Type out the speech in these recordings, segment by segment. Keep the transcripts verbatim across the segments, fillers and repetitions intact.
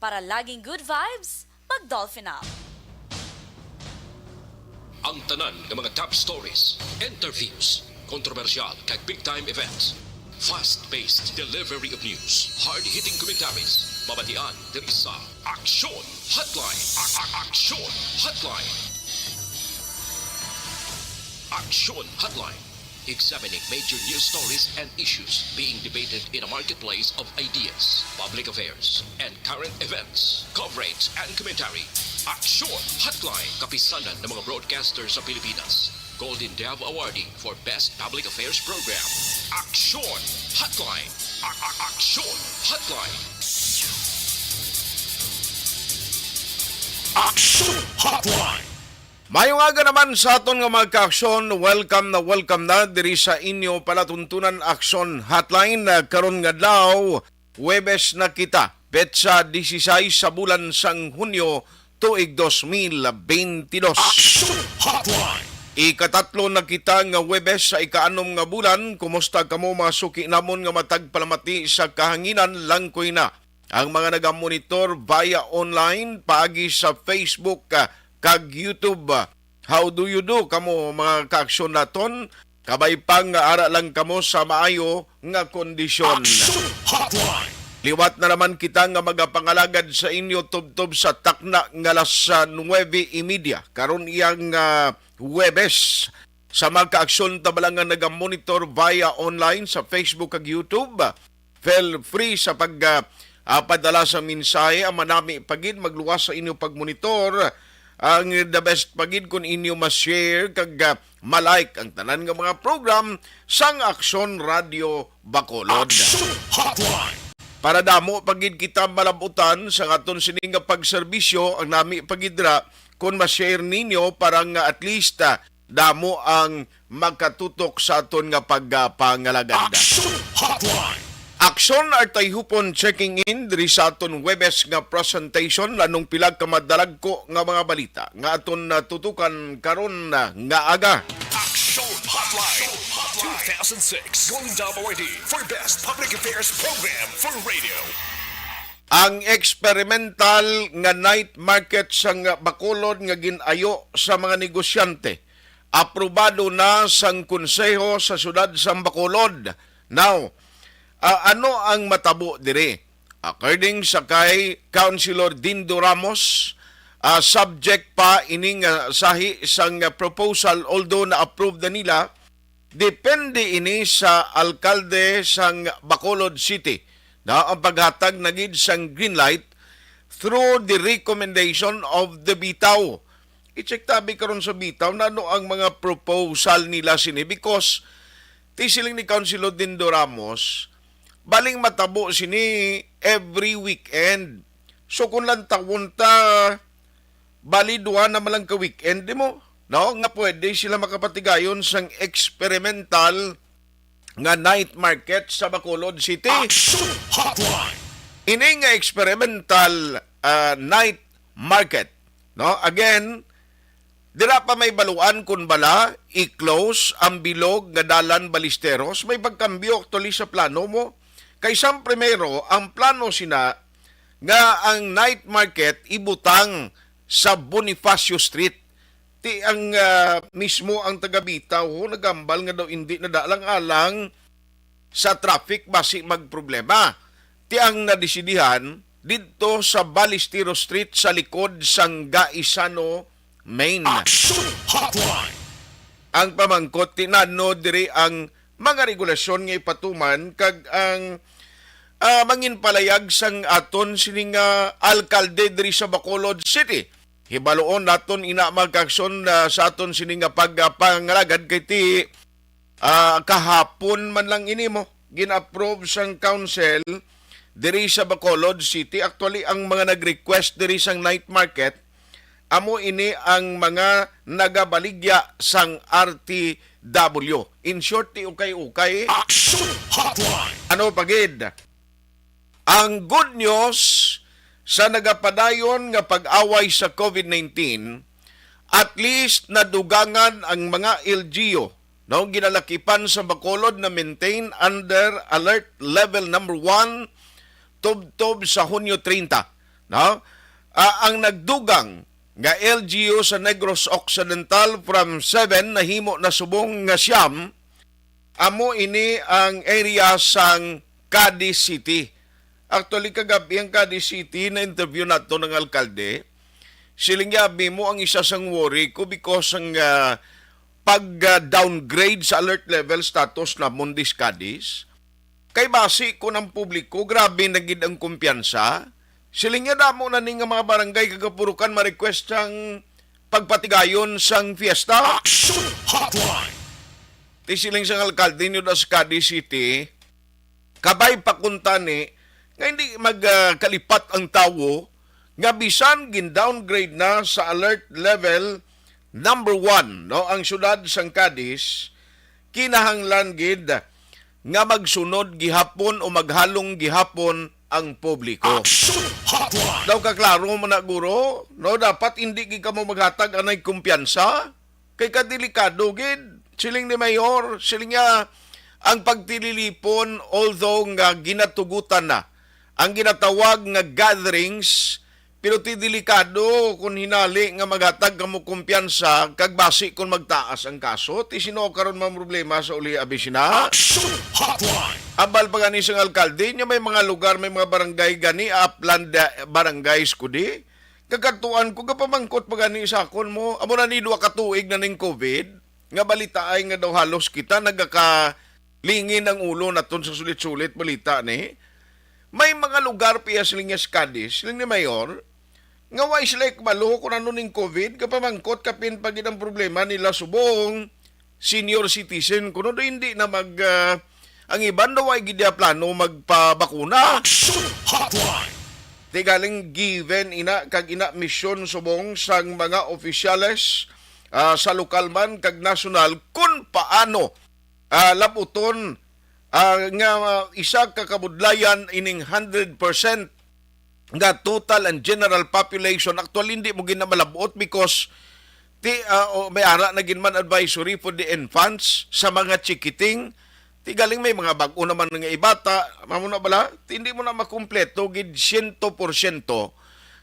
Para laging good vibes, mag-Dolphin Up. Ang tanan nga mga top stories, interviews, kontrobersyal kag big time events. Fast-paced delivery of news, hard-hitting commentaries, mabatian diri sa Aksyon Hotline. A- a- Aksyon Hotline. Aksyon Hotline. Examining major news stories and issues being debated in a marketplace of ideas, public affairs, and current events. Coverage and commentary. Aksyon Hotline. Kapisanan ng mga broadcaster sa Pilipinas. Golden Dove Awardee for Best Public Affairs Program. Aksyon Hotline. A- a- Aksyon Hotline. Aksyon Hotline. Mayong aga naman sa aton nga mga ka-aksyon. Welcome na welcome na diri sa inyo palatuntunan Aksyon Hotline. Ah, karon nga adlaw, Huwebes na kita, petsa disisais sa bulan sang Hunyo, tuig dos mil beintidos. Aksyon Hotline. Ikatatlo na kita nga Huwebes sa ikaanom nga bulan. Kumusta kamo, mga suki namon nga matag palamati sa kahanginan? Langkoy na ang mga nagamonitor via online paagi sa Facebook, ah, kag YouTube. How do you do kamo, mga kaaksyon naton? Kabay pa nga ara lang kamo sa maayo nga kondisyon. Aksyon Hotline. Liwat na naman kita nga magapangalagad sa inyo tubtob sa takna nga alas, ah, nuwebe y media karon iyang, ah, Huwebes. Sa mga kaaksyon ta bala nga nagamonitor via online sa Facebook kag YouTube, feel free sa pag, ah, ah, padala sa mensahe. Ang manami pa gid magluwas sa inyo pagmonitor. Ang the best pa gid kung inyo ma-share kag, ah, ma-like ang tanan nga mga program sang Aksyon Radio Bacolod. Aksyon Hotline. Para damo pa gid kita malabutan sa aton sini nga pagserbisyo, ang nami pa gid ra kung ma-share ninyo para nga at least, ah, damo ang makatutok sa aton nga pagpangalagad. Aksyon Hotline. Aksyon Artayhupon checking in diri sa aton Huwebes nga presentation. Anong pila ka madalagko nga mga balita nga aton natutukan karon nga aga? Aksyon Hotline two thousand six Golden Dove Awardee for Best Public Affairs Program for Radio. Ang eksperimental nga night market sang Bacolod nga gin-ayo sa mga negosyante, aprobado na sang Konseho sa Siyudad sang Bacolod. Now, ah, ano ang matabo diri? According sa kay Councilor Dindo Ramos, ah, subject pa ini nga sahi sang proposal, although na-approve na nila. Depende ini sa alkalde sang Bacolod City, na ang paghatag na gid sang green light through the recommendation of the BITAO. I-check tabi karon sa BITAO na ano ang mga proposal nila sini, because ti siling ni Councilor Dindo Ramos, baling matabo sini every weekend. So kung lantawon ta, bali duha na man lang ka weekend, di mo? No? Nga pwede sila makapatigayon sang experimental nga night market sa Bacolod City. Aksyon Hotline. Ini nga experimental, ah, night market, no? Again, dira pa may baluan kun bala i-close ang bilog nga dalan Ballesteros. May pagkambyo actually sa plano mo. Kay sang primero, ang plano sina nga ang night market ibutang sa Bonifacio Street. Ti ang, ah, mismo ang taga BITAO ho nagambal nga daw indi na alang-alang sa traffic basi magproblema. Ti ang nadesidihan didto sa Ballesteros Street sa likod sang Gaisano Main. Aksyon Hotline. Ang pamangkot, ti nano diri ang mga regulasyon nga ipatuman kag ang, ah, manginpalayag sang aton sini nga alkalde diri sa Bacolod City? Hibaluon naton ina, mga kaaksyon, ah, sa aton sini nga pag-, ah, pangalagad kay ti, ah, kahapon man lang ini mo gin-approve sang council diri sa Bacolod City. Actually, ang mga nag-request diri sang night market, amo ini ang mga nagabaligya sang R T W. In short, ti ukay-ukay. Action Hotline. Ano pa gid? Ang good news, sa nagapadayon nga pag-away sa COVID nineteen, at least nadugangan ang mga L G U, no? Ginalakipan sa Bacolod na maintain under alert level number one tubtob sa Hunyo treinta. No? Ah, ang nagdugang nga L G U sa Negros Occidental from seven nahimo na subong nga siyam, amo ini ang area sang Cadiz City. Actually, kagab-i ang Cadiz City, na-interview nato ng alkalde. Siling niya, "Abi mo ang isa sang worry ko because ang, ah, pag, ah, downgrade sa alert level status namon dis Cadiz. Kay basi kon ang publiko, grabe na gid ang kumpiyansa." Siling niya, "Damo na ni nga mga barangay kag kapurukan ma-request sang pagpatigayon sang fiesta." Action Hotline. Ti siling sang alkalde niyo das Cadiz City, kabay pa kuntani nga hindi magkalipat ang tawo nga bisan gin-downgrade na sa alert level number one, no, ang siyudad sang Cadiz, kinahanglan gid nga magsunod gihapon o maghalong gihapon ang publiko. Action Hotline. Daw kaklaro man na, guro, no, dapat hindi gid kamo maghatag anay kumpiyansa kay kadelikado gid. Siling ni Mayor, siling niya, ang pagtililipon, although nga ginatugutan na ang ginatawag nga gatherings, pero ti delikado kung hinali nga maghatag kamo kumpiyansa kag basi kung magtaas ang kaso. Ti sino karon man problema sa uli, abi sina? Action Hotline. Ambal pa gani sang alkalde, nya may mga lugar, may mga barangay gani, upland, ah, barangays ko di. Kagatuan ko, gapamangkot pa gani sa akon mo, amo na ni duha ka tuig na ning COVID, nga balita ay nga daw halos kita nagaka lingin ang ulo naton sa sulit-sulit balita ni. May mga lugar, piyas linya sa Cadiz, siling ni Mayor, nga wa sila ikbalo kung ano ning COVID, kapamangkot kapin pa gid ang problema nila subong senior citizen. Kuno do hindi na mag, ah, ang iban daw ay gid plano magpabakuna. Action Hotline. Ti galing given ina kag ina misyon subong sang mga opisyales, ah, sa lokal man kag nasyonal kung paano ah, labuton, ah, nga, ah, isa ka kabudlayan ining hundred percent nga total and general population. Actually, hindi mo gina malabot because ti, ah, o, may ara na gid man advisory for the infants sa mga chikiting. Ti galing may mga bag-o naman nga ibata, mamo na bala, ti hindi mo na makumpleto gid siyento porsyento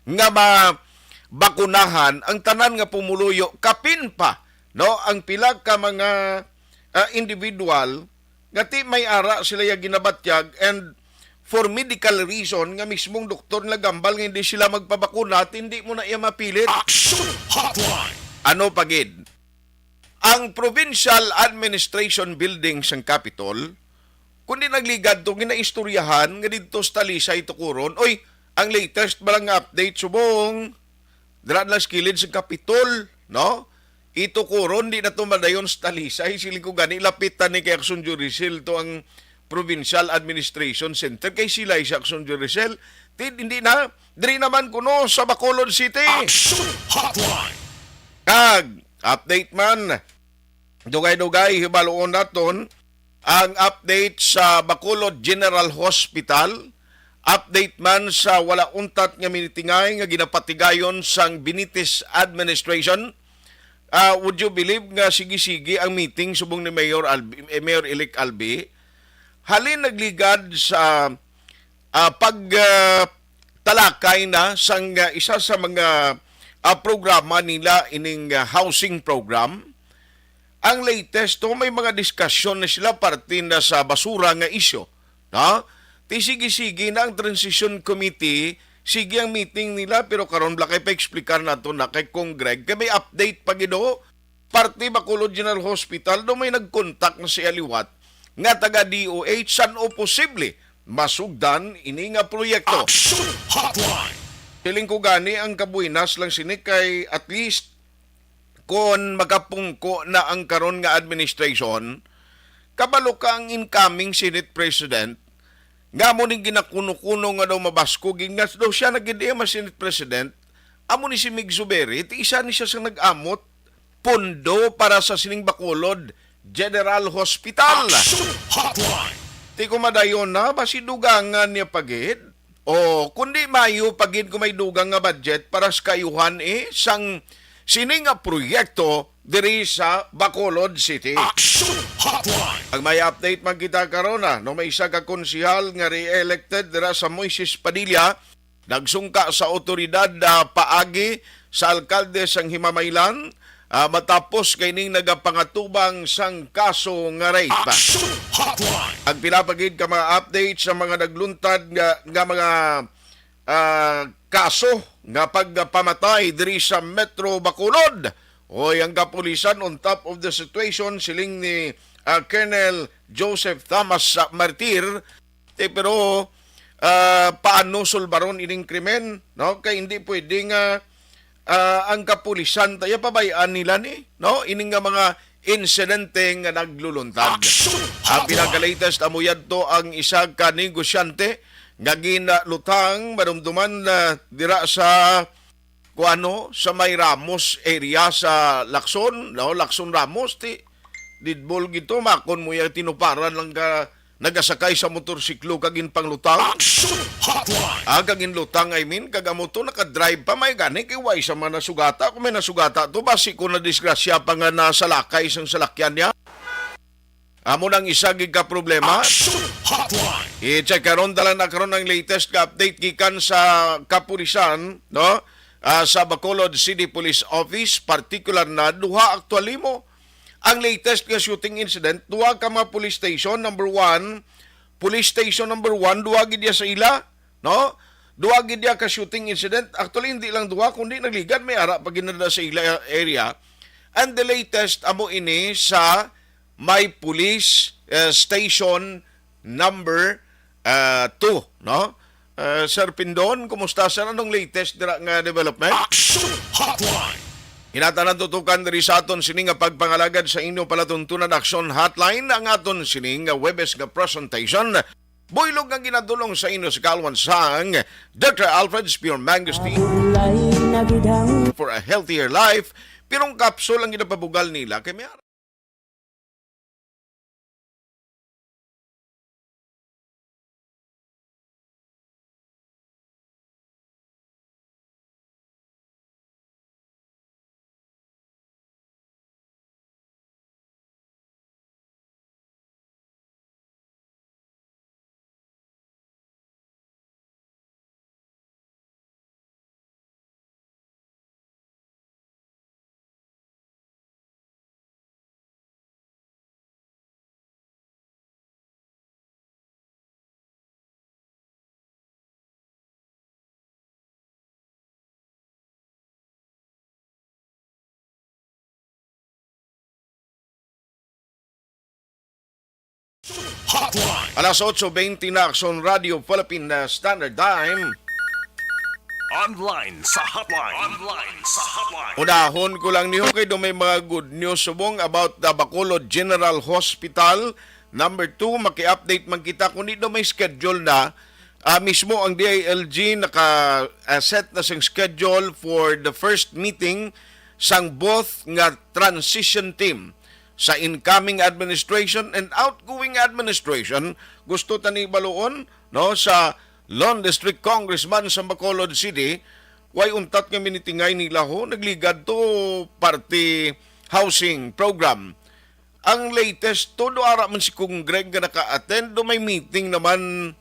nga mabakunahan ang tanan nga pumuluyo, kapin pa, no, ang pila ka mga, ah, individual nga ti may ara sila ya ginabatyag, and for medical reason nga mismong doktor nagambal nga hindi sila magpabakuna, ti hindi mo na iya mapilit. Action Hotline. Ano pa gid? Ang Provincial Administration Building sang Capitol, kundi nagligad to, ginaistoryahan nga didto sa Talisay, Tukuron. Oy, ang latest ba lang nga update subong dira na sa kilid sa Capitol, no? Itukuron, di na to madayon sa Talisay. Siling ko gani, lapitan ni kay Action Judicial to ang Provincial Administration Center. Kay sila sa Action Judicial, ti-, hindi na. Diri naman kuno sa Bacolod City. Action Hotline. Kag update man, dugay-dugay, hibaluon naton ang update sa Bacolod General Hospital. Update man sa wala untat nga minitingay nga ginapatigayon sang Benitez administration. Ah, would you believe nga sige-sige ang meeting subong ni Mayor Albi, eh, Mayor-elect Albi? Halin nagligad sa, ah, pag, ah, talakay na sang, ah, isa sa mga, ah, programa nila, ining, ah, housing program. Ang latest to, may mga diskusyon na sila parte na sa basura nga isyu, no? Ti sige-sige na ang transition committee, sige ang meeting nila, pero karon bala kay pa-explicar nato na kay Cong Greg, kay may update pa gid, oh. Parte Bacolod General Hospital, do may nagkontak na siya liwat nga taga D O H, san-o posible masugdan ini nga proyekto. Action Hotline. Feeling ko gani ang kabuinas lang sini kay at least kon magapungko na ang karon nga administration, kabalo ka ang incoming Senate President, nga mo ning ginakuno-kuno nga daw mabaskog, nga daw siya na gid iya mas Senate President, amo ni si Mig Zubiri, ti isa ni siya sa nag-amot pondo para sa sining Bacolod General Hospital. Action Hotline. Ti ko madayon na, basi dugangan niya pa gid. O, kundi mayo pa gid kung may dugang nga budget para sa kaayuhan, eh, sang sini nga proyekto diri sa Bacolod City. Action Hotline. Ang may update man kita karon, ah, no, may isa ka konsehal nga re-elected dira sa Moises Padilla, nagsungka sa awtoridad, ah, paagi sa alkalde sang Himamaylan, ah, matapos kay ning nagapangatubang sang kaso nga rape. Action Hotline! Ang pila pa gid ka mga updates sa mga nagluntad nga, nga mga, ah, kaso nga pagpamatay diri sa Metro Bacolod. Hoy, ang kapulisan on top of the situation, siling ni, ah, Colonel Joseph Thomas, ah, Martir. Te, pero, ah, paano sulbaron ining krimen, no? Kay hindi pwede nga, ah, ang kapulisan, tayo pabayaan nila ni, no? Ining nga mga insidente nga nagluluntad. Action! Ang pinaka-latest, amo yadto ang isa ka negosyante nga ginalutang, madumduman, ah, dira sa, kuano, sa may Ramos area sa Lacson, no? Lacson Ramos, ti, didbol gito, makon mo yung tinuparan lang ka nagasakay sa motorsiklo kag ginpanglutang. Action Hotline! Ah, kag ginlutang, I mean, kag amo to nakadrive pa, may gani kay way sa mga nasugata. Kung may nasugata to, basi ko na disgrasya pa nga nasalakay sang salakyan niya. Amo nang isa gid ka problema. Action Hotline! I-check karon, dala na karon ang latest nga update gikan sa kapulisan, no? Ah, sa Bacolod City Police Office, particular na duha aktual nimo. Ang latest nga shooting incident, duha ka mga police station, number one, police station number one, duha gid ya sa ila, no? Duha gid ya ka shooting incident. Actually, hindi lang duha, kundi nagligad, may ara pa gid na sa ila area. And the latest, amo ini sa may police, eh, station number, ah, two, no? Eh, Sir Pindon, kumusta, sir? Anong latest dira nga development? Action Hotline! Inatanan tutukan diri sa aton sini nga pagpangalagad sa inyo palatuntunan Action Hotline, ang aton sini nga Webes nga presentation. Buylog nga ginadulong sa inyo sa kalwan sang Doctor Alfred's Pure Mangosteen. Bulay na gid ang For a healthier life, pirong kapsul ang ginapabugal nila kay may Hotline. Alas otso bente na, Aksyon Radio Philippine Standard Time. Online sa hotline. Online sa hotline. Unahon ko lang niyo kay do may mga good news subong about the Bacolod General Hospital. Number two, maki-update man kita kung di do may schedule na. Ah, mismo ang D I L G naka, ah, set na sing schedule for the first meeting sang both nga transition team sa incoming administration and outgoing administration. Gusto tani baluon, no, sa lone district congressman sa Bacolod City, way untat nga minitingay nila, ho, nagligad to party housing program. Ang latest, todo ara man si Kong Greg nga naka-attend, do may meeting naman,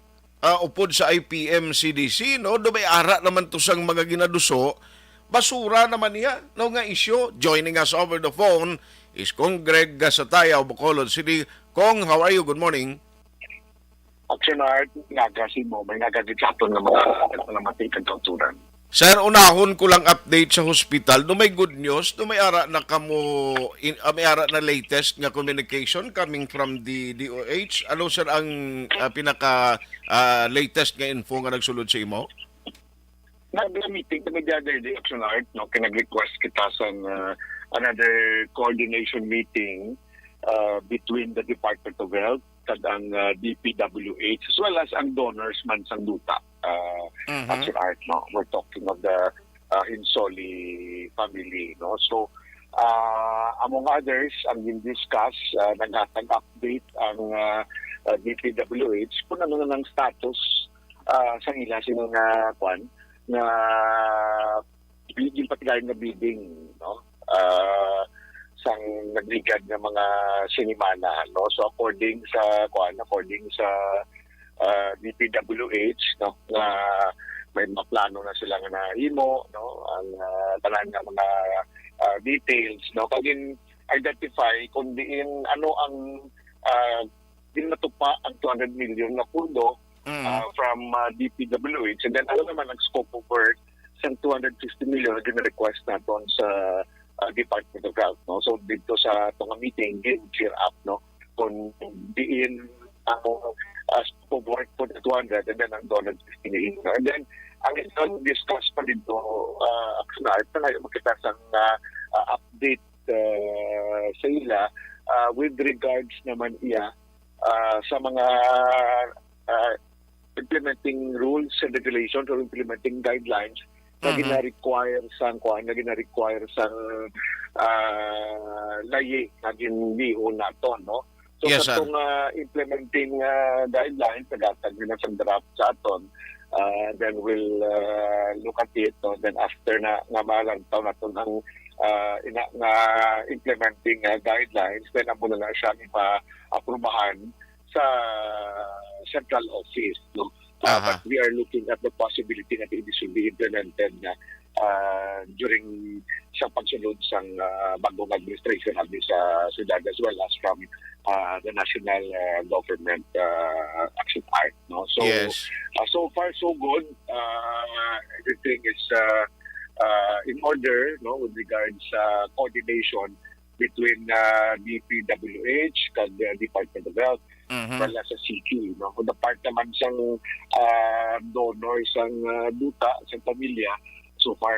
ah, upod sa I P M C D C, no? Do may ara naman to sang mga ginaduso. Basura naman niya, no, nga isyu. Joining us over the phone is Kong Greg Gasataya of Bacolod City. Kong, how are you? Good morning. Action Art, naga si mo, may naga gid sa aton nga mga, mga matikang kauturan. Sir, unahon ko lang update sa hospital. Do may good news, do may ara na kamo, in, ah, may ara na latest nga communication coming from the D O H? Ano, sir, ang, ah, pinaka, ah, latest nga info nga nagsulod sa imo? Nag-meeting kami the other day, Action Art, no? Kay nag-request kita sa, uh, another coordination meeting, uh, between the Department of Health kag ang, uh, D P W H, as well as ang donors man sang duta, uh, Mhm. Action Art, no? We're talking of the, uh, Hinsoli family, no? So, uh, among others, ang gin-discuss, uh, naghatag update ang, uh, uh, D P W H kung ano na ang status, uh, sa ila sini nga, kwan, nga bi-, ginpatigayon nga bidding, no? Ah, sang nagligad nga mga sinimana, no? So, according sa, kuwan, according sa, ah, D P W H, no, nga may mga plano na sila nga nahimo, no? Ang, ah, tanan nga mga, ah, details, no? Kag in-identify kung diin ano ang, ah, ginatupa ang two hundred million na pondo, Mm. ah, from, ah, D P W H. And then, ano naman ang scope of work sa two hundred fifty million na gina-request naton sa, ah, Department of Health, no? So, dito sa atong meeting, gin-clear up, no? Kung diin ang, ah, scope of work for the two hundred and then ang two hundred fifty million. And then, ang ilang discuss pa dito, ah, Action Art, na makita sa, ah, ah, update, ah, sa ila, ah, with regards naman iya, ah, sa mga, ah, implementing rules and regulations or implementing guidelines na Mhm. gina-require sang kuan, na gina-require sang, ah, layi nga ginlihon naton, no? So, Yes, sir. katong, ah, implementing, ah, guidelines, nagatag nila sa draft sa aton, ah, then we'll, ah, look at it, no? Then after na, nga malantaw naton ang, ah, ina, nga implementing, ah, guidelines, then amo na lang siya ipa-aprubahan sa central office, no? Uh, Aha. But we are looking at the possibility na this will be implemented na, uh, during sa pagsunod sang, uh, bagong administration abi sa syudad as well as from, uh, the national, uh, government, uh, action art, no? So, Yes. uh, so far so good. Uh, everything is, uh, uh, in order, no, with regards sa coordination between, uh, D P W H kag, uh, Department of Health, Mhm. wala sa city, no? Kung the part naman sang, uh, donor sang, uh, duta, sang pamilya, so far,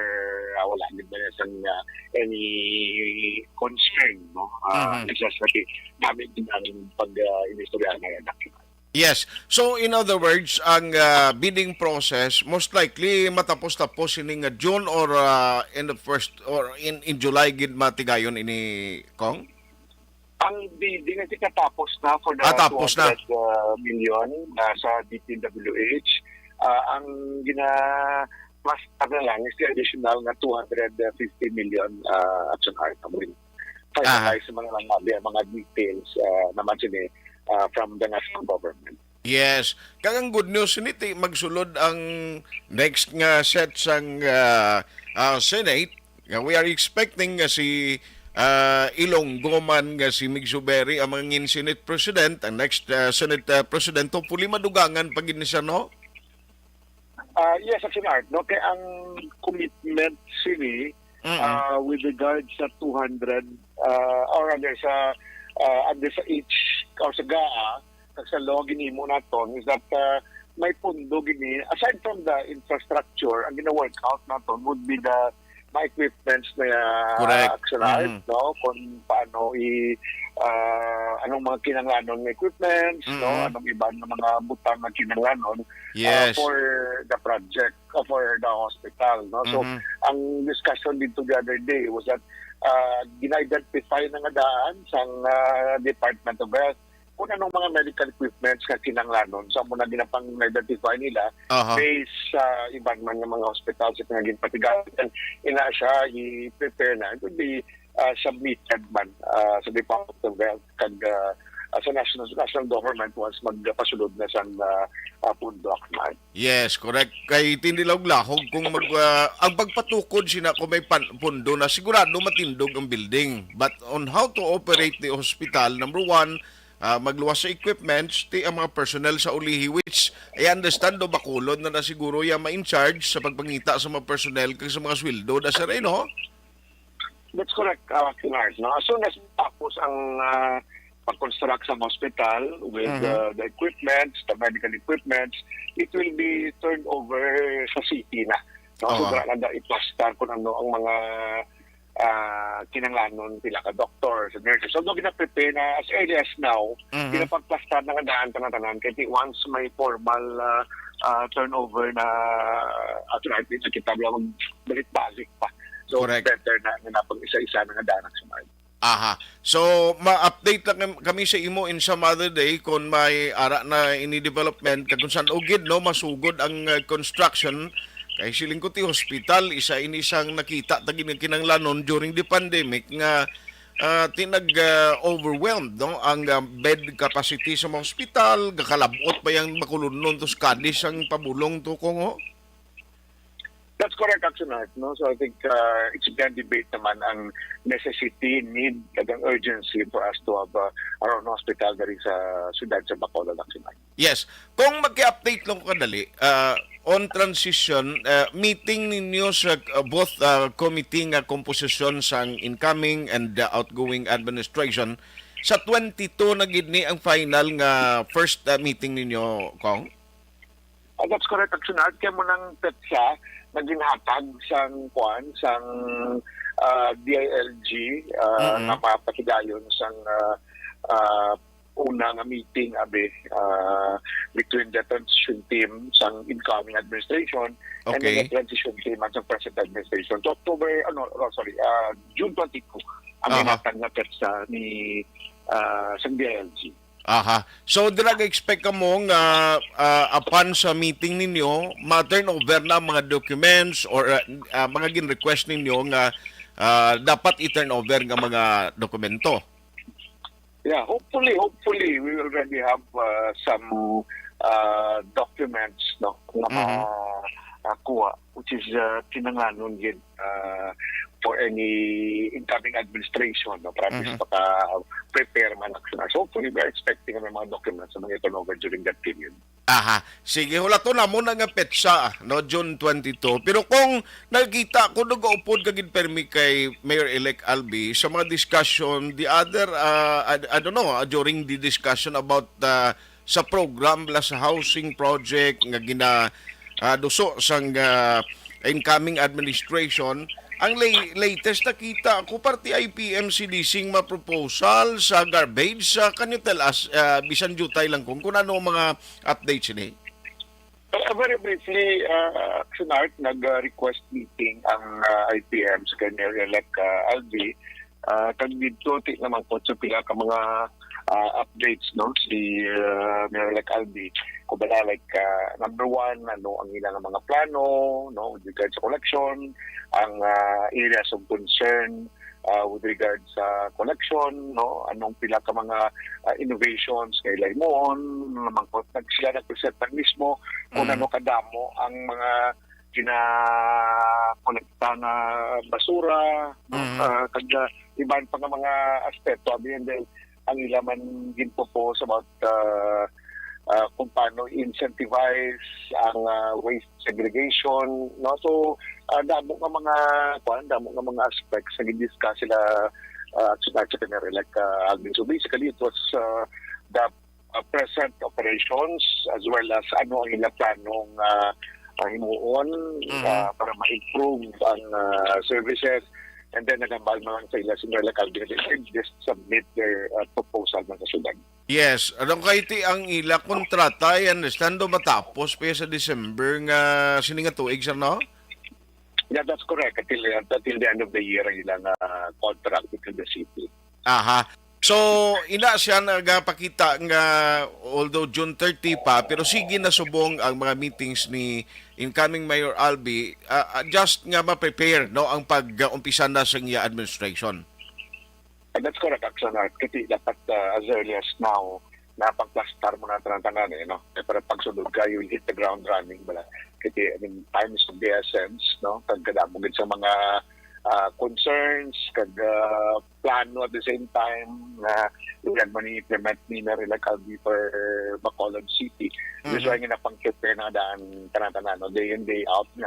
uh, wala gid man sang, uh, any concern, no? Uh, Mhm. It's just that, eh, dami din ang pag, uh, inistorya na yan. Yes. So, in other words, ang, uh, bidding process, most likely, matapos-tapos ini nga June or, uh, in the first, or in, in July gid matigayon ini, Kong? Ang bidding, I think, natapos na for the Ah, tapos na. two hundred, uh, million, uh, sa D P W H. Uh, ang gina-, plus na lang is the additional nga two hundred fifty million, uh, Action Art. Finalize Aha. Mga, mga, mga details, uh, naman sini, uh, from the national government. Yes. Kag ang good news, niti magsulod ang next nga set sang, ah, ah, Senate. Nga we are expecting nga si, ah, Ilonggo man nga si Mig Zubiri ang mangin Senate President, ang next, ah, Senate, ah, President. Hopefully, madugangan pa gid ni siya, no? Ah, yes, Action Art, no? Kay ang commitment sini, Mm-mm. ah, with regard sa two hundred, ah, or rather sa, ah, under sa H or sa GAA, kag sa law ginhimo naton is that, ah, may pundo gini, aside from the infrastructure, ang gina-work out naton would be the mga equipments na, ah, Correct. Action Art, Mm. no? Kung paano i-, ah, anong mga kinahanglanon nga equipments, no? Mm-mm. Anong iban nga mga butang nga kinahanglanon, ah, Yes. for the project, ah, for the hospital, no? So, Mm-hmm. ang discussion dito the other day was that, ah, gina-identify na nga daan sang, ah, Department of Health kung anong mga medical equipments nga kinahanglanon. So, amo na ginapang-identify nila Aha. based sa iban man nga mga hospital sa nga ginpatigayon. Ina siya, i-prepare na. It will be, ah, submitted man, ah, sa Department of Health kag, ah, ah, sa national, national government once magpasulod na sang, ah, ah, pundo, Akmal. Yes, correct. Kay tindi lang lahog kung mag, ah, ang pagpatukod sina kung may pan-, pundo na, sigurado matindog ang building. But on how to operate the hospital, number one, ah, magluwas sa equipments, ti ang mga personnel sa ulihi, which I understand do Bacolod na na siguro yung ma-in charge sa pagpangita sa mga personnel kag sa mga sweldo da, sir, eh, no? That's correct, uh, Action Art, no? As soon as tapos ang, ah, pag-construct sa hospital with, Mhm. uh, the equipments, the medical equipments, it will be turned over sa city na, no? So, Aha. wala na daw iplastar kung ano ang mga, ah, kinahanglanon pila ka doctors and nurses. Although gina-prepare na as early as now, Mhm. ginapagplastar na nga daan tanan-tanan. Kaya once may formal, ah, ah, turnover na, at right, nakita mo lang, balik-balik pa. So, Correct. better na, na pag isa-isa na nga daan ang sunod. Aha. So, ma-update lang kam-, kami sa imo in some other day kung may ara na ini development, kag kung saan ugid, no, masugod ang, uh, construction. Kay siling ko ti hospital, isa ini sang nakita ta gid nga kinahanglanon during the pandemic nga, uh, ti nag, uh, overwhelmed, no, ang, uh, bed capacity sa mga hospital, gakalab-ot pa yang Bacolodnon to sa Cadiz ang pabulong to, Kong, ho? That's correct, Action Art, no? So I think uh, it's beyond debate naman ang necessity, need, at ang urgency for us to have uh, our own hospital that is uh, siyudad sa Bacolod, Action Art. Yes. Kung mag-update lang ko kadali, uh, on transition, uh, meeting ninyo sa uh, both uh, committee nga komposisyon sang incoming and uh, outgoing administration, sa twenty-two na gid ni ang final nga first uh, meeting ninyo, Kong? Uh, that's correct, Action Art. Kaya mo nang petsa na ginhatag sang kwan, sang uh, D I L G uh, mm-hmm. na mapatigayon sang uh, uh, una nga meeting abi uh, between the transition team sang incoming administration okay. and then the transition team sang present administration. So October, ano, oh, sorry, uh, June twenty-two ang uh-huh. ginhatag nga petsa ni uh, sang D I L G. Aha. So dira ga-expect kamo nga uh, upon sa meeting ninyo, ma-turn over na mga documents or uh, uh, mga gin-request ninyo nga uh, dapat i-turn over nga mga dokumento. Yeah, hopefully, hopefully we already have uh, some uh, documents no nga mm-hmm. uh, kuha which is uh, kinanganon gid uh, for any incoming administration no para mm-hmm. maka-prepare man ang so hopefully we're expecting ang mga documents na mga turnover during that period. Aha. Sige, hulaton na mo na nga petsa, no, June twenty-two. Pero kung nakita ko nagaupod ka gid permi kay Mayor-elect Albi sa mga discussion the other uh, I, I don't know, uh, during the discussion about uh, sa program la sa housing project nga gina uh, duso sang uh, incoming administration, ang lay, latest nakita ko parte I P M C D C nga proposal sa garbage. Uh, can you tell us uh, bisan jutay lang kung kung ano ang mga updates ini? Uh, very briefly, uh, Action Art, nag-request meeting ang uh, I P M sa kanya elect uh, Alvi. Uh, kag dito, ti naman po sa pila ka mga uh, updates no si uh, Mayor Albi. Kumbaga like uh, number one ano ang ilang mga plano no with regards sa collection, ang uh, areas of concern uh, with regards sa collection no anong pila ka mga uh, innovations kay Laimon naman ko nag sila nag-present mismo kung mm. ano kadamo ang mga gina kolekta nga basura mm. uh, kag iban pa nga mga aspeto abi and then ang ila man ginpropose about uh, uh, kung paano incentivize ang uh, waste segregation no so uh, damo nga mga kuan damo nga mga aspects nga gin-discuss sila uh, sa Secretary like uh, Alvin so basically it was uh, the uh, present operations as well as ano ang ila planong uh, uh, himuon mm-hmm. uh, para ma-improve ang uh, services and then nagambal man sa ila senior like Alvin just submit their uh, proposal man sa syudad. Yes, anong kay ti ang ila kontrata? I understand do matapos pa sa December nga sini nga tuig sir no? Yeah, that's correct. Until, until the end of the year ang ilang uh, contract with the city. Aha. So, ina siya nagapakita nga although June thirty pa, pero sige na subong ang mga meetings ni incoming Mayor Albi uh, just nga ma-prepare no ang pag-umpisa na sa iya administration. And that's correct, Action Art. Kasi dapat uh, as early as now, napagplastar mo na tanan-tanan eh, no? Pero pagsunod ka, you will hit the ground running bala. Kasi I mean, time is of the essence, no? Kag kadamo gid sa mga uh, concerns, kag uh, plano at the same time na ilan man i-implement ni Mayor Elect Albi for Bacolod City. Mm-hmm. That's why nga napang-prepare na daan tanan-tanan, no? Day in, day out na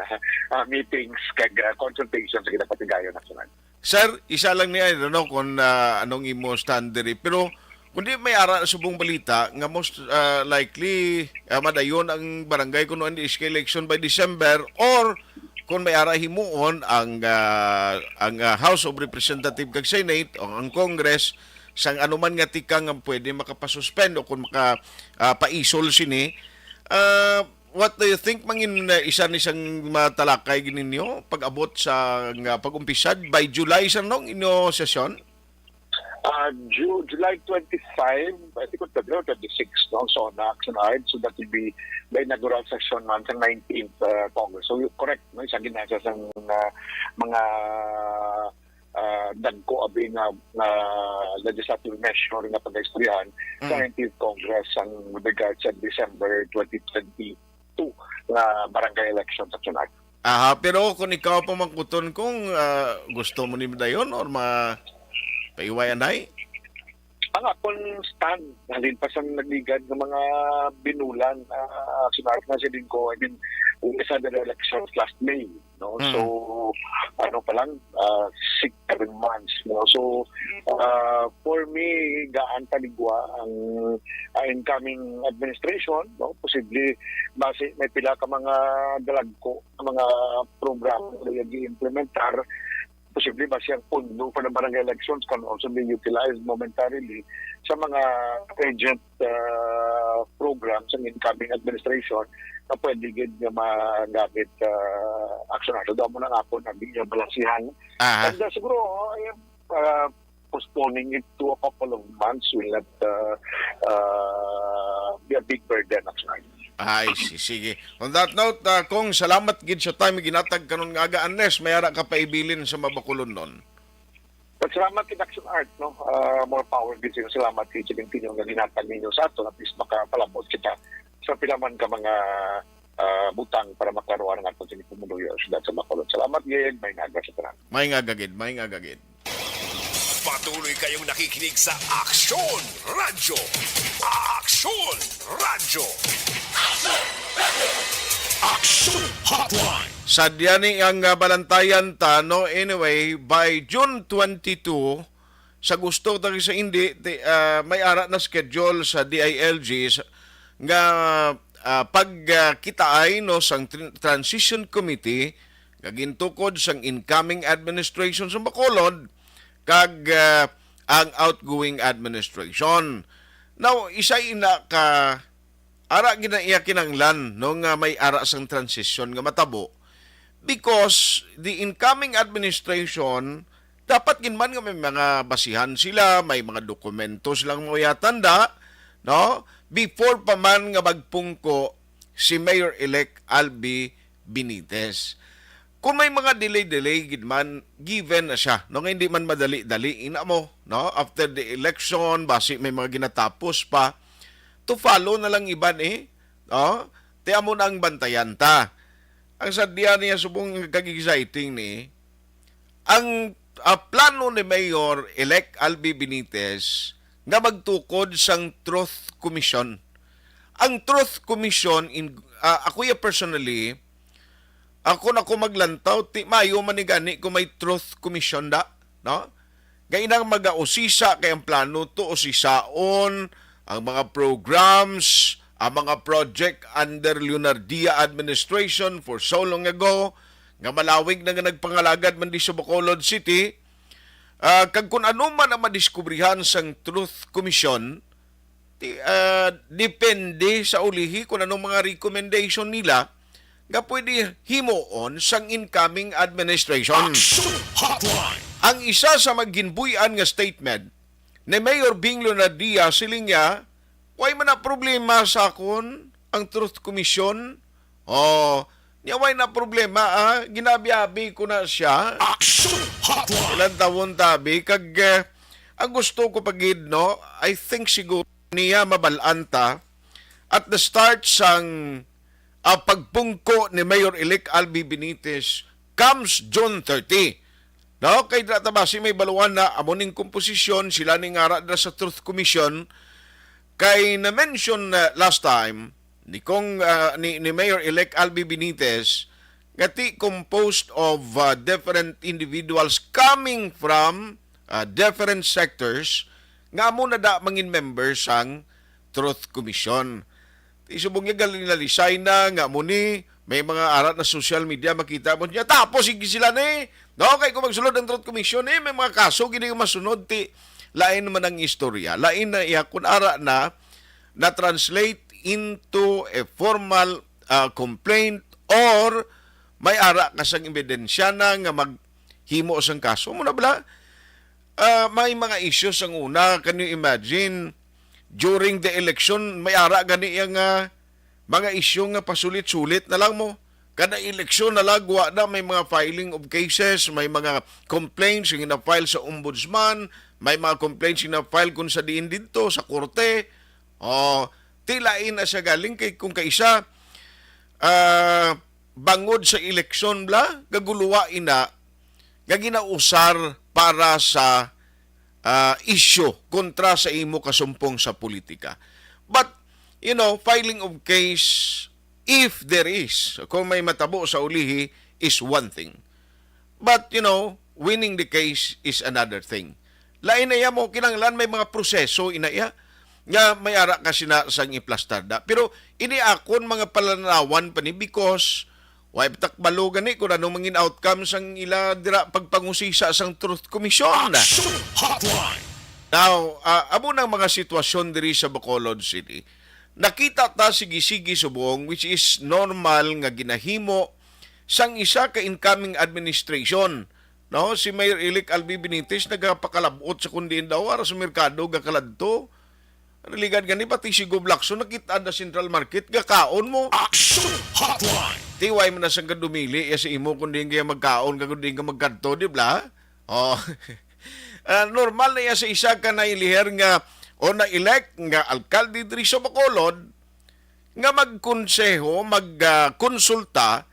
uh, meetings, kag uh, consultations sa kita patigayon national. Sir, isa lang ni ano no kung uh, anong imo stand diri. Pero kung di may ara subong balita nga most uh, likely uh, madayon ang barangay kuno ang D S K election by December or kung may ara himuon ang uh, ang uh, House of Representative kag Senate o ang Congress sang anuman nga tikang nga pwede makapasuspend o kung maka uh, paisol sini uh, What do you think mangin uh, isa ni sang matalakay gid ninyo pag-abot sa nga pag-umpisad by July sa nong inyo sesyon? Uh, Ju- July twenty-five, I think it's February twenty-six, no? So, na action hard. So, that will be the inaugural session man sa nineteenth uh, Congress. So, you- correct, no? Isa ginasa sa uh, mga uh, dagko abi nga uh, legislative measure nga pag-istoryahan mm. sa nineteenth Congress ang with regards sa December twenty twenty-two nga barangay election sa Chinag. Aha, pero kung ikaw pamangkuton, kung, ah, gusto mo ni dayon or ma-, paiway anay? Ang akon stand, halin pa sang nagligad nga mga binulan, ah, sinabi na siling ko, I mean, we had the elections last May, no? Hmm. So, ano pa lang, ah, six, seven months, no? So, ah, for me, gaan taligwa ang, ah, incoming administration, no? Posible, base may pila ka mga dalagko, mga programa na i-implementar, posible ba siyang pondo for the barangay elections can also be utilized momentarily sa mga urgent, ah, programs ng incoming administration na pwede gid nga magamit, ah, aksyonan. So, daw mo na nga po na di niya balasihan. Aha. And, ah, siguro, oh, ayan, ah, postponing it to a couple of months will not, ah, ah, be a big burden, actually. Ay, si-, sige. On that note, ah, Kong, salamat gid sa time ginatag kanon nga aga, unless may ara ka paibilin sa mabakulon nun. At salamat kay Action Art, no? Ah, more power gid sa inyo. Salamat kay Jimmy Pino nga ginatag ninyo sa ato, at least makapalabot kita sa pila man ka mga, ah, butang para maklaruhan ang aton sini pumunuyo sa syudad sa Bacolod. Salamat gid, may nga aga sa tanan. May nga aga gid, may nga aga gid. Patuloy kayong nakikinig sa Aksyon Radyo. Aksyon Radyo. Aksyon Hotline. Sadya ni ang, ah, balantayan ta, no? Anyway, by June twenty-two, sa gusto ta sa hindi, ti-, ah, may ara na schedule sa D I L G sa, nga, ah, pag, ah, kitaay, no, sang tr-, transition committee nga gintukod sang incoming administration sa Bacolod kag, ah, ang outgoing administration. Now, isa ina ka ara gid na iya kinahanglan, no, nga may ara sang transition nga matabo, because the incoming administration dapat gid man nga may mga basihan sila, may mga dokumento silang mauyatan da, no, before pa man nga magpungko si Mayor-elect Albi Benitez. Kung may mga delay-delay gid man, given na siya, no, nga hindi man madali-dali, ina mo, no, after the election, basi may mga ginatapos pa, to follow na lang iban, eh, no? Ti amo na ang bantayan ta. Ang sadya niya subong kag exciting ni, ang, ah, plano ni Mayor-elect Albi Benitez nga magtukod sang Truth Commission. Ang Truth Commission, in, ah, ako ya personally, ako na ko maglantaw, ti mayo man ni gani kung may Truth Commission da, no? Kay inang magausisa kay ang plano to usisaon ang mga programs, ang mga project under Leonardia administration for so long ago, nga malawig na nga nagpangalagad man di sa Bacolod City. Ah, kag kung ano man ang madiskubrihan sang Truth Commission, ti-, ah, depende sa ulihi kung anong mga recommendation nila nga pwede himuon sang incoming administration. Action Hotline. Ang isa sa maginbuy-an nga statement ni Mayor Bing Leonardia, siling niya, "Way man na problema sa akon ang Truth Commission." Oh, niya, "Way na problema, ah. Ginabi-abi ko na siya." Action Hotline. Ilang taon tabi, kag, eh, ang gusto ko pa gid, no, I think siguro niya mabal-an ta at the start sang, ah, pagpungko ni Mayor-elect Albi Benitez comes June thirty. No, kay dira ta basi may baluan na amo ning komposisyon, sila ni ngara dira sa Truth Commission, kay na-mention na last time ni Kong, ah, ni, ni Mayor-elect Albi Benitez nga ti composed of, ah, different individuals coming from, ah, different sectors nga amo na da mangin member sang Truth Commission. Ti subong niya galing nalisay na nga amo ni, may mga ara na social media makita mo niya. Tapos sige sila ni, no, kay kung magsulod ang Truth Commission, eh, may mga kaso gid nga masunod, ti lain man ang istorya. Lain na iya kung ara na na-translate into a formal, ah, complaint or may ara ka sang ebidensya na nga maghimo sang kaso. Mo na bala? Ah, may mga issues ang una. Can you imagine, during the election, may ara gani iya nga mga issue nga pasulit-sulit na lang mo. Kada eleksyon na lang, wa na, may mga filing of cases, may mga complaints nga gina-file sa ombudsman, may mga complaints nga gina-file kung sa diin didto, sa korte. Oh, ti lain na siya galing kay kung kaisa, ah, bangod sa eleksyon bala, gaguluwa ina nga ginausar para sa, ah, isyu kontra sa imo kasumpong sa politika. But, you know, filing of case, if there is, kung may matabo sa ulihi, is one thing. But, you know, winning the case is another thing. Lain na iya mo, kinahanglan may mga proseso ina iya nga may ara ka sina sang iplastar da. Pero ini akon mga palanawan pa ni, because wa pa ta kabalo gani kung ano mangin outcome sang ila dira pagpangusisa sang Truth Commission. Action Hotline. Now, ah, amo nang mga sitwasyon diri sa Bacolod City. Nakita ta sigi-sigi subong, which is normal nga ginahimo sang isa ka incoming administration, no? Si Mayor-elect Albi Benitez nagapakalab-ot sa kun diin daw ara sa merkado gakaladto. Ang ligad gani, pati si Gob Lacson nakit-an sa Central Market gakaon mo. Action Hotline. Tiway man na sang kadumili ya sa imo kung diin kaya magkaon ka, kung diin ka magkadto, di ba? Oh. Ah, normal na iya sa isa ka nailiher nga o na-elect nga alkalde diri sa Bacolod nga magkonseho, mag, ah, konsulta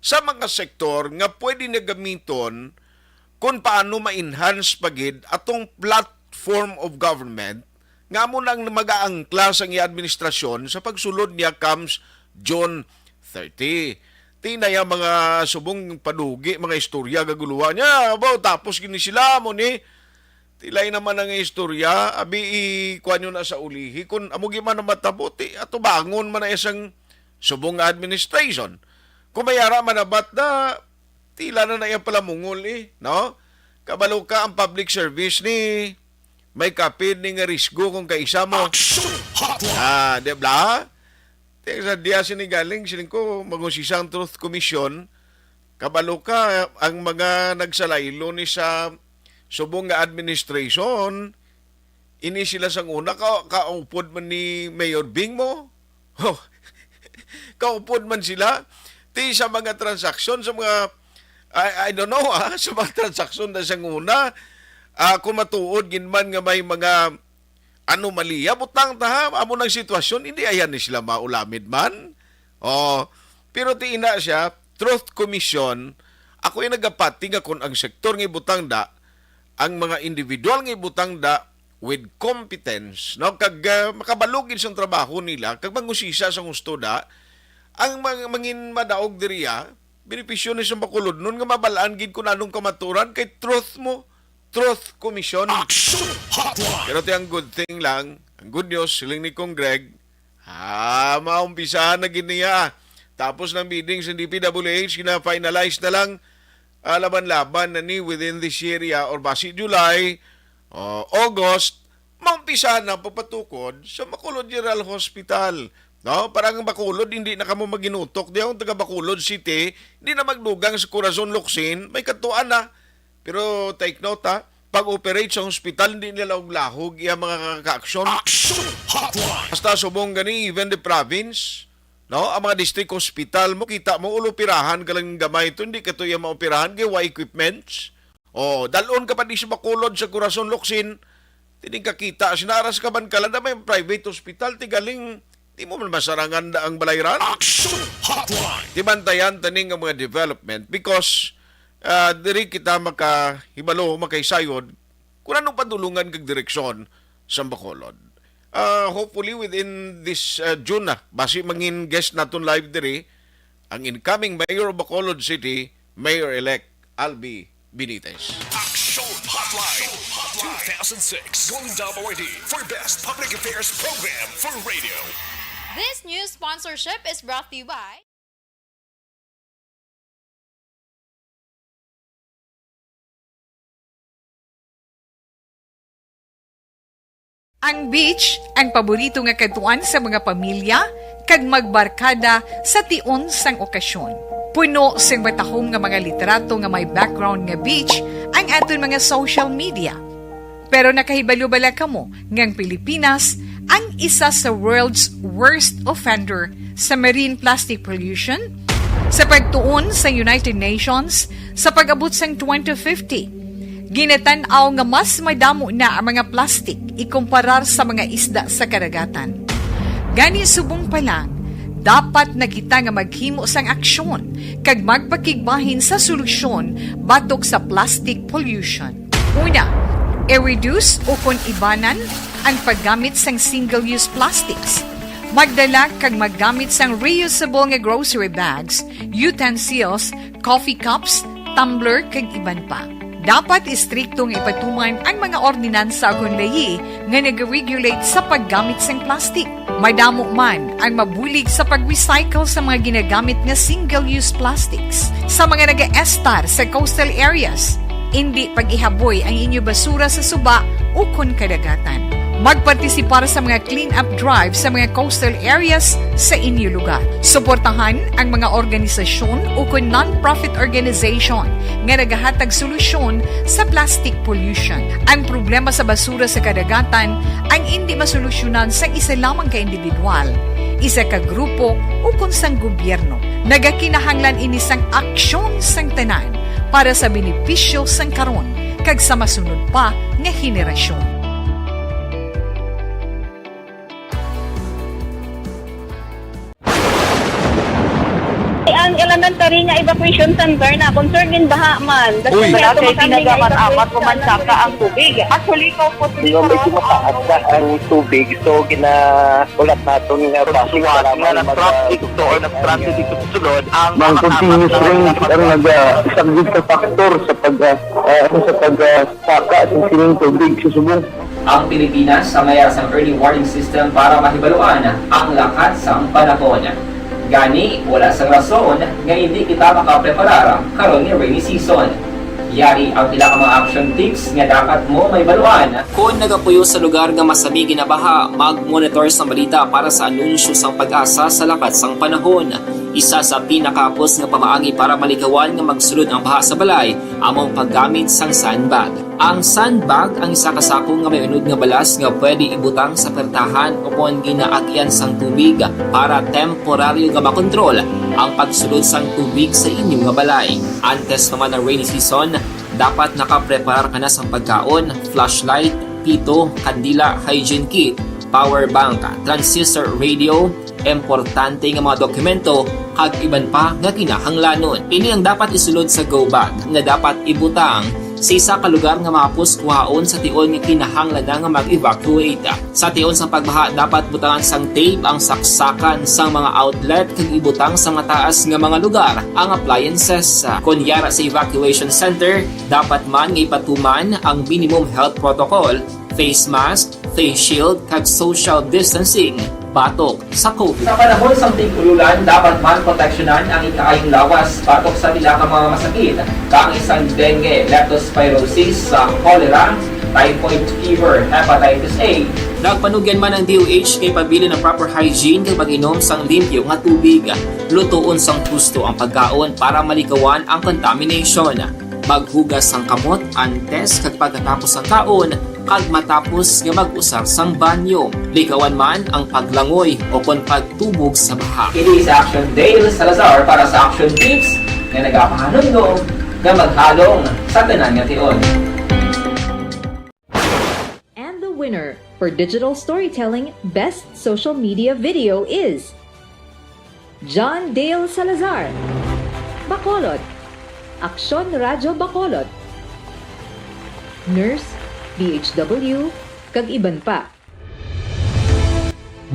sa mga sektor nga pwede na gamiton kung paano ma-enhance pa gid atong platform of government nga amo nang mag-aangkla sang iya administrasyon sa pagsulod niya comes June thirty. Tinaya mga subong padugi, mga istorya gaguluhan niya. Abaw, tapos gini sila mo ni tilay naman ang istorya, abi, ikuan nyo na sa ulihi. Kung amo gi man ang matabo, ti, atubangon man na isang subong nga administration. Kung may ara manabat na, tila na na iyang palamungol eh, no? Kabalo ka ang public service ni may kapid ni nga risgo kung kaisa mo. Action Hotline. Ah, di ba? Ti sa diya sini galing, siling ko, mag-usisa ang Truth Commission. Kabalo ka, ang mga nagsalaylo ni sa subong nga administration, ini sila sang una, ka, kaupod man ni Mayor Bing mo. Oh, kaupod man sila. Ti sa mga transaksyon, sa mga, I, I don't know, ah, sa mga transaksyon na sang una, ah, kung matuod gid man nga may mga anomalya, butang ta, ha, amo nang sitwasyon, hindi ayan ni sila maulamid man. Oh, pero ti ina siya, Truth Commission, ako yung nagapati nga kung ang sektor nga ibutang da, ang mga individual nga ibutang da with competence, no? Kag, ah, makabalugid sang trabaho nila, kag mangusisa sang husto da, ang mga mangin madaog diriya, benepisyo ni sa Bacolodnon nga mabalaan gid kung anong kamaturan kay truth mo, Truth Commission. Action Hotline. Pero ti ang good thing lang, ang good news, siling ni Kong Greg, ah, maumpisahan na gid niya. Tapos ng bidding sa D P W H, gina-finalize na lang, ah, laban-laban na ni within this year, ya, or basi July, o August, maumpisahan na pagpatukod sa Bacolod General Hospital. No? Para ang Bacolod, hindi na kamo maginutok. Di ang taga Bacolod City, hindi na magdugang sa Corazon Locsin, may katuan na. Pero take note, ha, pag-operate sa hospital, hindi nila uglahog iya mga kaaksyon. Action Hotline. Hasta subong gani, even the province, no? Ang mga district hospital mo, kita mo, ulupirahan ka lang gamay to, hindi ka to iya maoperahan, kay wa equipments. Oh, dalon ka pa di sa Bacolod sa Corazon Locsin, tining kakita, sinaras ka man ka lang na may private hospital, ti galing, di mo man masarangan na ang balayran. Action Hotline. Di bantayan taning ang mga development because, ah, diri kita makahibalo, makahisayod kung anong padulungan kag direksyon sa Bacolod. Ah, hopefully within this, ah, June na, basi mangin guest naton live diri ang incoming mayor of Bacolod City, Mayor-elect Albi Benitez. Action Hotline two thousand six Golden Dove Awardee for Best Public Affairs Program for Radio. This news sponsorship is brought to you by Ang beach, ang paborito nga kadtuan sa mga pamilya kag magbarkada sa tion sang okasyon. Puno sing matahom nga mga litrato nga may background nga beach ang aton mga social media. Pero nakahibalo bala kamo nga ang Pilipinas ang isa sa world's worst offender sa marine plastic pollution? Sa pagtuon sa United Nations, sa pag-abot sang twenty fifty, ginatan-aw nga mas madamo na ang mga plastic ikumparar sa mga isda sa kadagatan. Gani, subong pa lang, Dapat na kita nga maghimo sang aksyon kag magpakigbahin sa solusyon batok sa plastic pollution. Una, i-reduce ukon ibanan ang paggamit sang single-use plastics. Magdala kag maggamit sang reusable nga grocery bags, utensils, coffee cups, tumbler, kag iban pa. Dapat istrikto nga ipatuman ang mga ordinansa ukon layi nga nag-regulate sa paggamit sang plastic. Madamo man ang mabulig sa pag-recycle sa mga ginagamit nga single-use plastics. Sa mga nagaestar sa coastal areas, indi pag-ihaboy ang inyo basura sa suba ukon kadagatan. Magpartisipar sa mga clean-up drive sa mga coastal areas sa inyo lugar. Suportahan ang mga organisasyon ukon non-profit organization nga nagahatag solusyon sa plastic pollution. Ang problema sa basura sa kadagatan ang indi masolusyonan sang isa lamang ka individual, isa ka grupo, ukon sang gobyerno. Nagakinahanglan ini sang aksyon sang tanan para sa benepisyo sang karon kag sa masunod pa nga henerasyon. Ang elementary nga evacuation center na concern din baha man. Uy. Kasi may Malaki, tumakami nga tinaga man, evacuation apat o man center. Saka ang tubig. Actually, ikaw po, Di ba, medyo mataas na ang tubig, so ginaulat naton nga Pagsuwat balik na nga lang mag-, nag-transit to or nag-transit dito sa sulod ang Ang mga continuous tapat na rain ang nag-, nagsaglit sa factor sa pag, ah, ah, sa pag, ah, saka sa sining tubig sa subong. Ang Pilipinas ang mayar sang early warning system para mahibaluan ang lakat sang panahon. Gani, wala sang rason nga indi kita makapreparar karon nga rainy season. Yari ang pila ka mga action tips nga dapat mo mahibaluan. Kon nagapuyo sa lugar nga masami ginabaha, mag-monitor sang balita para sa anunsyo sang PAGASA sa lakat sang panahon. Isa sa pinakahapos nga pamaagi para malikawan nga magsulod ang baha sa balay amo ang paggamit sang sandbag. Ang sandbag ang isa ka sako nga may unod nga balas nga pwede ibutang sa pertahan o kon ginaagian sang tubig para temporaryo nga makontrol ang pagsulod sang tubig sa inyo nga balay. Antes pa man ang rainy season, dapat nakapreparar ka na sang pagkaon, flashlight, pito, kandila, hygiene kit, power bank, transistor radio, importante nga mga dokumento, kag iban pa nga kinahanglanon. Ini ang dapat isulod sa go bag nga dapat ibutang sa isa ka lugar nga mahapos kuhaon sa tion nga kinahanglan na nga mag-evacuate. Sa tion sang pagbaha, dapat butangan sang tape ang saksakan sang mga outlet kag ibutang sa mataas nga mga lugar ang appliances. Kon yara sa evacuation center, dapat man nga ipatuman ang minimum health protocol, face mask, face shield, kag social distancing batok sa COVID. Sa panahon sang tig-ululan, dapat man proteksyonan ang ikaayong lawas batok sa pila ka mga masakit, kaangay sang dengue, leptospirosis, sa cholera, typhoid fever, hepatitis A. Nagpanugyan man ang D O H nga ipabilin ang proper hygiene kag pag-inom sang limpyo nga tubig. Lutoon sang husto ang pagkaon para malikawan ang contamination. Maghugas sang kamot antes kag pagkatapos sang kaon, kag matapos nga mag-usar sang banyo. Likawan man ang paglangoy o kon pagtubog sa baha. Ini si Action Dale Salazar para sa Action Tips nga nagapahanumdom nga maghalong sa tanan nga tion. And the winner for digital storytelling best social media video is John Dale Salazar, Bacolod, Aksyon Radyo Bacolod, Nurse, D H W, kag iban pa.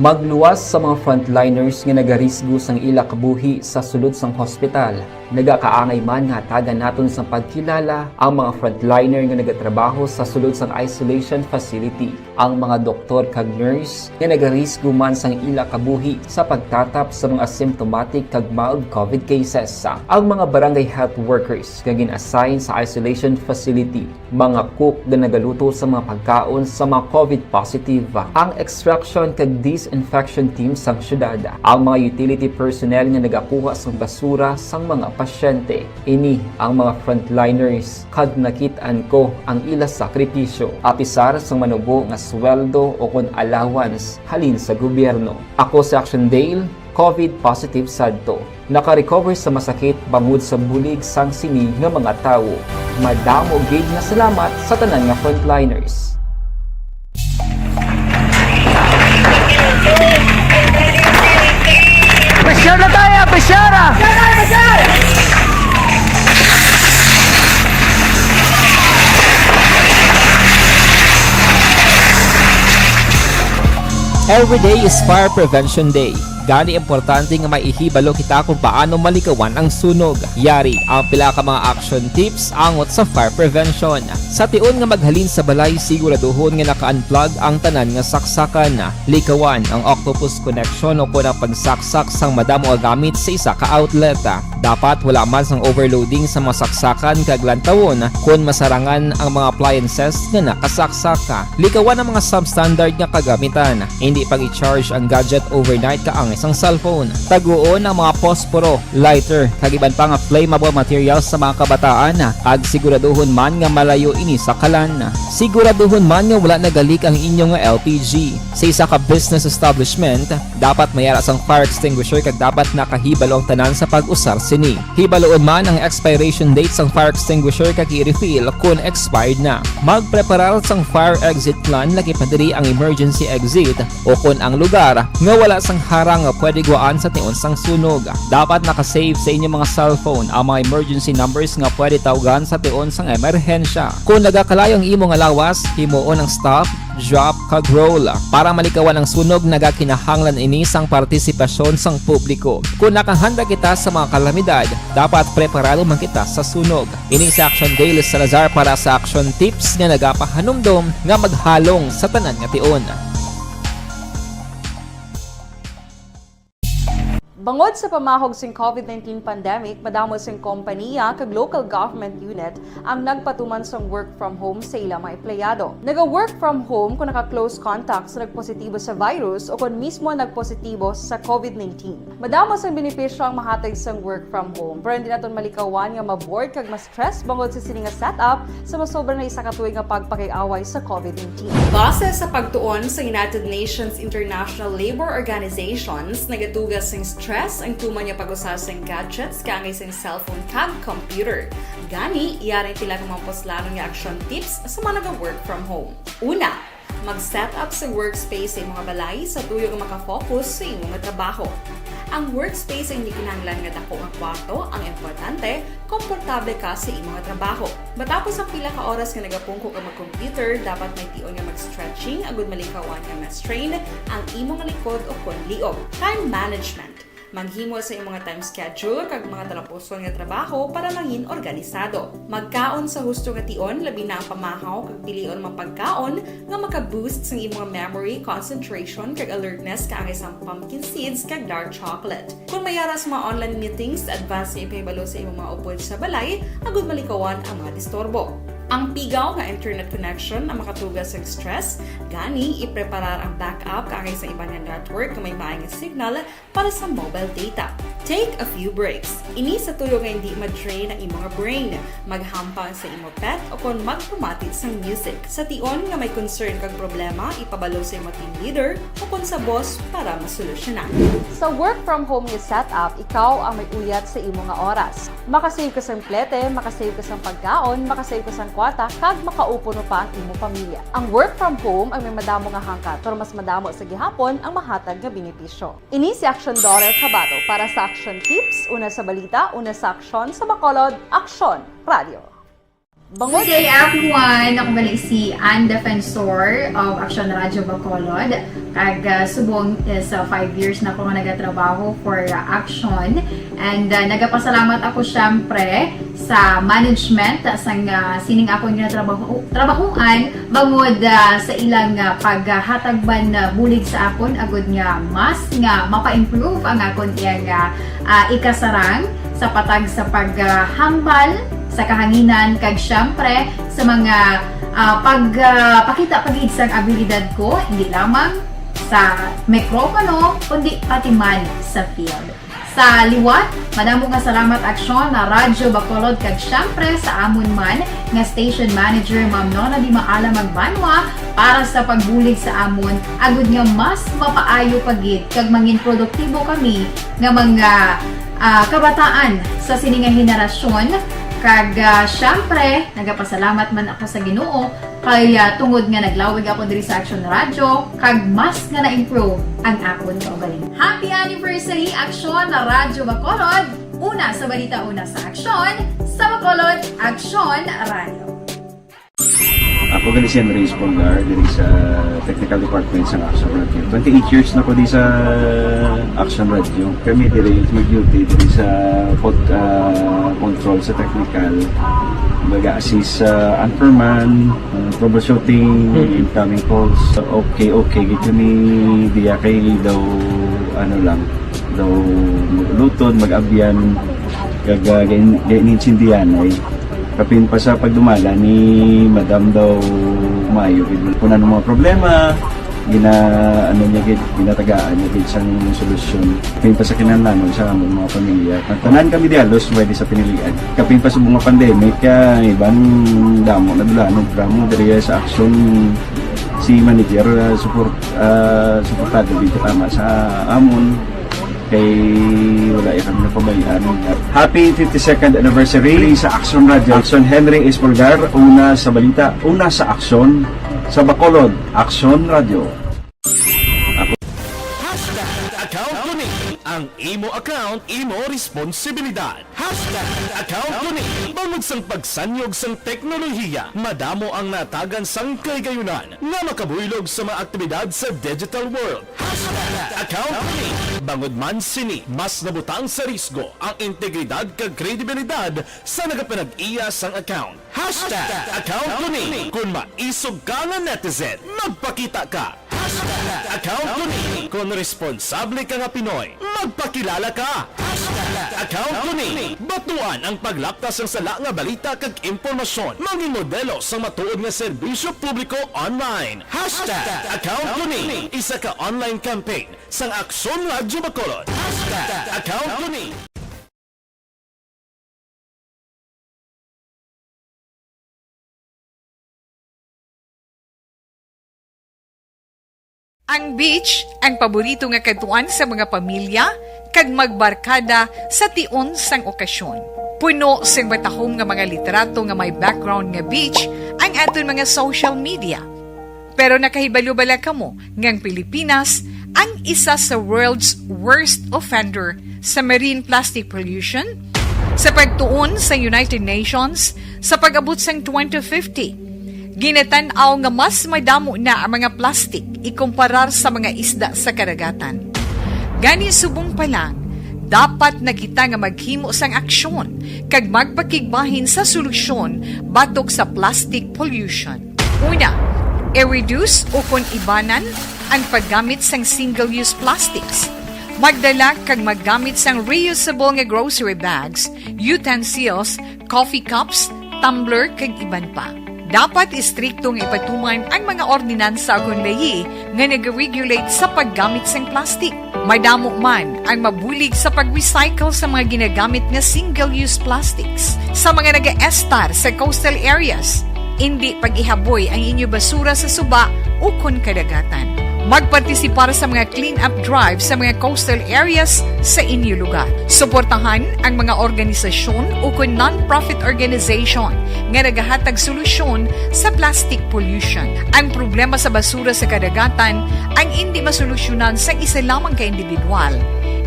Magluwas sa mga frontliners nga nagarisgo sang ila kabuhi sa sulod sang hospital. Nagakaangay man nga hatagan naton sang pagkilala ang mga frontliner nga nagatrabaho sa sulod sang isolation facility, ang mga doktor kag nurse nga nagarisgo man sang ila kabuhi sa pagtatap sa mga asymptomatic kag mild COVID cases, ang mga barangay health workers nga gin-assign sa isolation facility, mga cook nga nagaluto sa mga pagkaon sa mga COVID positive, ang extraction kag disinfection team sang syudad, ang mga utility personnel nga nagakuha sang basura sang mga pasyente. Ini ang mga frontliners, kag nakit-an ko ang ila sakripisyo, apisar sang manubo nga sweldo o kon allowance halin sa gobyerno. Ako si Action Dale, COVID positive sadto. Naka-recover sa masakit bangod sa bulig sang sini nga mga tawo. Madamo gid nga salamat sa tanan nga frontliners. Sara! Every day is Fire Prevention Day. Gani, importante nga may ihibalo kita kung paano malikawan ang sunog. Yari ang pila ka mga action tips angot sa fire prevention. Sa tion nga maghalin sa balay, siguraduhon nga naka-unplug ang tanan nga saksakan. Likawan ang octopus connection o kon ang pagsaksak sang madamo nga gamit sa isa ka outlet. Dapat wala man sang overloading sa mga saksakan kag lantawon kon masarangan ang mga appliances nga nakasaksak. Likawan ang mga substandard nga kagamitan. Hindi pag-i-charge ang gadget overnight kaangay sang cellphone. Taguon ang mga posporo, lighter, kag iban pa nga flammable materials sa mga kabataan, kag siguraduhon man nga malayo ini sa kalan. Siguraduhon man nga wala nagalik ang inyo nga L P G. Sa isa ka business establishment, dapat may ara sang fire extinguisher kag dapat nakahibalo ang tanan sa pag-usar sini. Hibaluon man ang expiration date sang fire extinguisher kag i-refill kon expired na. Magpreparar sang fire exit plan, lakip na diri ang emergency exit o kon ang lugar nga wala sang harang nga pwede guwaan sa tion sang sunog. Dapat naka-save sa inyo mga cellphone ang mga emergency numbers nga pwede tawgan sa tion sang emerhensya. Kon nagakalayo ang imo nga lawas, himuon ang stop, drop, kag roll. Para malikawan ang sunog, nagakinahanglan ini sang partisipasyon sang publiko. Kon nakahanda kita sa mga kalamidad, dapat preparado man kita sa sunog. Ini si Action Dale Salazar para sa Action Tips nga nagapahanumdom nga maghalong sa tanan nga tion. Bangod sa pamahog sing COVID nineteen pandemic, madamo sing kompaniya kag local government unit ang nagpatuman sang work from home sa ila mga empleyado. Naga-work from home kung naka-close contact sa nagpositibo sa virus o kon mismo nagpositibo sa COVID nineteen. Madamo sang benepisyo ang mahatag sang work from home, pero hindi naton malikawan nga ma-bored kag ma-stress bangod sa sini nga setup sa masobra na isa ka tuig nga pagpakig-away sa COVID nineteen. Base sa pagtuon sa United Nations International Labor Organizations, nagatuga sing stress ang tuman nga pag-usa sing gadgets kaangay sing cellphone kag computer. Gani, yari pila ka mga puslanon nga action tips sa mga naga-work from home. Una, mag-set up sa workspace sa imong balay sa tuyo nga makafocus sa imo nga trabaho. Ang workspace ay hindi kinahanglan nga dako nga kwarto ang importante, komportable ka sa imo nga trabaho. Matapos ang pila ka oras nga nagapungko ka mag-computer, dapat may tion nga mag-stretching agud malikawan nga ma-strain ang imo nga likod o kon liog. Time management. Maghimo sa imong time schedule kag mga talapuson nga trabaho para mangin organisado. Magkaon sa husto nga tion, labi na ang pamahaw kag pilion mga pagkaon nga maka-boost sang imong memory, concentration, kag alertness kaangay sang pumpkin seeds kag dark chocolate. Kon may ara sa mga online meetings, advance nga ipahibalo sa imong mga upod sa balay agud malikawan ang mga disturbo. Ang pigaw nga internet connection ang makatuga sang stress, gani ipreparar ang backup kaangay sa iban nga network nga may maay nga signal para sa mobile data. Take a few breaks. Ini sa tuyo nga hindi ma-drain ang imo nga brain. Maghampang sa imo pet o kon magpamati sang music. Sa tion nga may concern kag problema, ipabalo sa imo team leader o kon sa boss para masolusyonan. Sa work from home nga setup, ikaw ang may uyat sa imo nga oras. Makasave ka sang plete, makasave ka sang pagkaon, makasave ka sang kwarta, kag makaupod pa ang imo pamilya. Ang work from home ang may madamo nga hangkat, pero mas madamo sa gihapon ang mahatag nga benepisyo. Ini si Action Daughter Kabato para sa Action Tips, una sa balita, una sa aksyon, sa Bacolod, Aksyon Radio. Good day, everyone! Ako gali si Ann Defensor of Action Radio Bacolod. Kag, ah, subong is, ah, five years na ako nga nagatrabaho for, ah, Action. And, ah, nagapasalamat ako, syempre, sa management sang, ah, sining akon nga trabaho, trabahuan bangod, ah, sa ilang, ah, paghatag man, ah, bulig sa akon agud nga mas nga mapa-improve ang akon iyang, ah, ah, ikasarang sa patag sa paghambal sa kahanginan kag syempre sa mga, ah, pag, ah, pakita pa gid sang abilidad ko, hindi lamang sa mikropono kundi pati man sa field. Sa liwat, madamo nga salamat, Aksyon, na Radyo Bacolod, kag syempre sa amon man nga station manager, Ma'am Nona Di Maala Magbanwa, para sa pagbulig sa amon, agud nga mas mapaayo pa gid kag mangin produktibo kami nga mga, ah, kabataan sa sini nga henerasyon. Kag, ah, syempre, nagapasalamat man ako sa Ginoo Kaya tungod nga naglawig ako diri sa Aksyon Radyo, kag mas nga na-improve ang akon kaugalingon. Happy anniversary, Aksyon Radyo Bacolod! Una sa balita, una sa aksyon, sa Bacolod, Aksyon Radyo. Ako gali si Henry Espolgar, diri sa Technical Department sa Aksyon Radyo. Twenty-eight years na ko di sa Aksyon Radyo. Kami diri mag-duty diri sa pod-, ah, control sa technical. Mag-assist sa anchorman, ah, troubleshooting, Mm. incoming calls. Okay, okay, gid kami diya kay daw, ano lang, daw luton, mag-abyan, kag, ah, gain-, gain-, insindihan ay. Kapin pa sa pagdumala ni Madam daw maayo gid. Kung ano mga problema, gina-, ano niya gid, ginatagaan niya gid sang solusyon. Kapin pa sa kinahanglanon sa among mga pamilya. Tanan kami di halos pwede sa pinilian. Kapin pa sa mga pandemic, kaya iban damo na dula, no, drama diri sa aksyon si manager, ah, support, ah, suportado gid tama sa amon. Kay wala ya kami napabayaan. Happy fifty-second anniversary sa Aksyon Radio. Aksyon Henry Espolgar, una sa balita, una sa aksyon, sa Bacolod, Aksyon Radio. Hashtag account ko ni. Ang imo account, imo responsibilidad. Hashtag account ko ni. Bangod sang pagsanyog sang teknolohiya, madamo ang natagan sang kahigayunan nga makabuylog sa mga aktibidad sa digital world. Hashtag account ko ni. Bangod man sini, mas nabutang sa risgo ang integridad kag kredibilidad sa nagapanag-iya sang account. Hashtag account ko ni. Kung maisog ka nga netizen, magpakita ka. Hashtag account ko ni. Kung responsable ka nga Pinoy, magpakilala ka. Hashtag account ko ni. Batuan ang paglapta sang sala nga balita kag impormasyon. Mangin modelo sang matuod nga serbisyo publiko online. Hashtag account ko ni. Isa ka online campaign sang Aksyon Radyo Bacolod. Hashtag account ko ni. Ang beach, ang paborito nga kadtuan sa mga pamilya kag magbarkada sa tion sang okasyon. Puno sing matahom nga mga litrato nga may background nga beach ang aton mga social media. Pero nakahibalo bala kamo nga ang Pilipinas ang isa sa world's worst offender sa marine plastic pollution? Sa pagtuon sa United Nations, sa pag-abot sang twenty fifty, ginatan-aw nga mas madamo na ang mga plastic ikumparar sa mga isda sa kadagatan. Gani, subong pa lang, dapat na kita nga maghimo sang aksyon kag magpakigbahin sa solusyon batok sa plastic pollution. Una, i-reduce ukon ibanan ang paggamit sang single-use plastics. Magdala kag maggamit sang reusable nga grocery bags, utensils, coffee cups, tumbler, kag iban pa. Dapat istrikto nga ipatuman ang mga ordinansa ukon layi nga nag-regulate sa paggamit sang plastic. Madamo man ang mabulig sa pag-recycle sa mga ginagamit nga single-use plastics. Sa mga nagaestar sa coastal areas, indi pag-ihaboy ang inyo basura sa suba ukon kadagatan. Magpartisipar sa mga clean-up drive sa mga coastal areas sa inyo lugar. Suportahan ang mga organisasyon ukon non-profit organization nga nagahatag solusyon sa plastic pollution. Ang problema sa basura sa kadagatan ang indi masolusyonan sa isa lamang ka individual,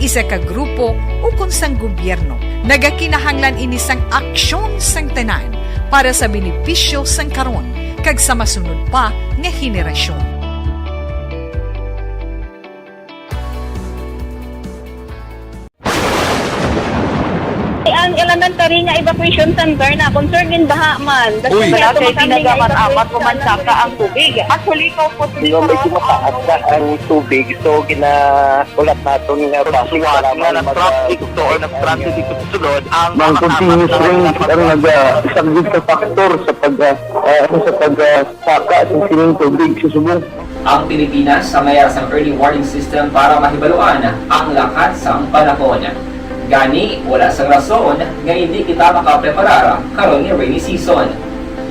isa ka grupo, ukon sang gobyerno. Nagakinahanglan ini sang aksyon sang tanan para sa benepisyo sang karon kag sa masunod pa nga henerasyon. Ang elementary nga evacuation center na concern din baha man. Uy. Wala kay tinaga man amat ko man saka ang tubig. Actually, ko po. Di ba may tumataas na ang tubig, so ginaulat naton nga basi nga nag-traffic to or nag-traffic dito sa sulod ang mga continuous rain ang nag-, ah, isang good factor sa pag, ah, ah, sa pag, ah, saka sa sining tubig sa subong. Ang Pilipinas sa mayar sang early warning system para mahibaluan ang lakat sang panahon. Gani, wala sang rason nga hindi kita makapreparar karon nga rainy season.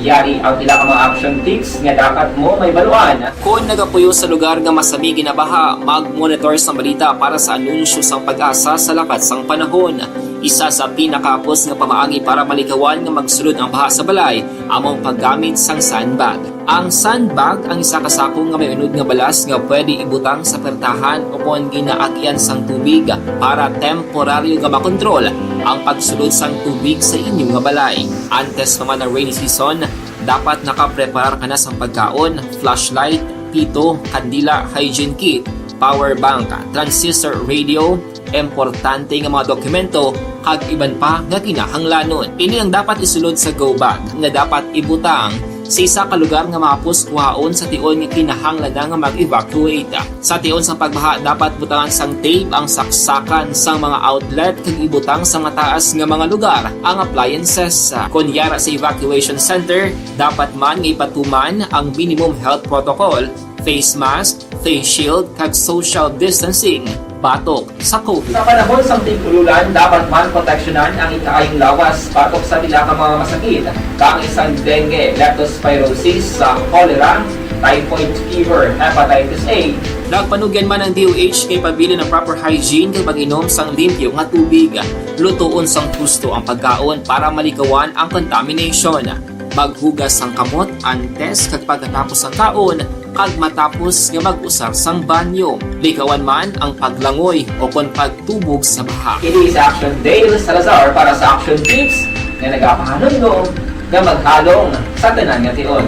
Yari ang pila ka mga action tips nga dapat mo mahibaluan. Kon nagapuyo sa lugar nga masami ginabaha, mag-monitor sang balita para sa anunsyo sang PAGASA sa lakat sang panahon. Isa sa pinakahapos nga pamaagi para malikawan nga magsulod ang baha sa balay amo ang paggamit sang sandbag. Ang sandbag ang isa ka sako nga may unod nga balas nga pwede ibutang sa pertahan o kon ginaagian sang tubig para temporaryo nga makontrol ang pagsulod sang tubig sa inyo nga balay. Antes pa man ang rainy season, dapat nakapreparar ka na sang pagkaon, flashlight, pito, kandila, hygiene kit, power bank, transistor radio, importante nga mga dokumento, kag iban pa nga kinahanglanon. Ini ang dapat isulod sa go bag nga dapat ibutang sa isa ka lugar nga mahapos kuhaon sa tion nga kinahanglan na nga mag-evacuate. Sa tion sang pagbaha, dapat butangan sang tape ang saksakan sang mga outlet kag ibutang sa mataas nga mga lugar ang appliances. Kon yara sa evacuation center, dapat man nga ipatuman ang minimum health protocol, face mask, face shield, kag social distancing batok sa COVID. Sa panahon sang tig-ululan, dapat man proteksyonan ang ikaayong lawas batok sa pila ka mga masakit, kaangay sang dengue, leptospirosis, sa cholera, typhoid fever, hepatitis A. Nagpanugyan man ang D O H kay pabilin ang proper hygiene kag pag-inom sang limpyo nga tubig. Lutoon sang husto ang pagkaon para malikawan ang contamination. Maghugas sang kamot antes kag pagkatapos sang kaon, kag matapos nga mag-usar sang banyo. Likawan man ang paglangoy o kon pagtubog sa baha. Ini si Action Dale Salazar para sa Action Tips nga nagapahanumdom nga maghalong sa tanan nga tion.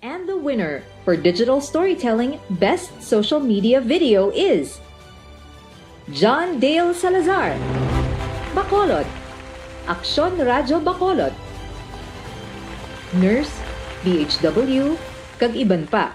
And the winner for digital storytelling best social media video is John Dale Salazar, Bacolod, Aksyon Radyo Bacolod, Nurse, D H W, kag iban pa.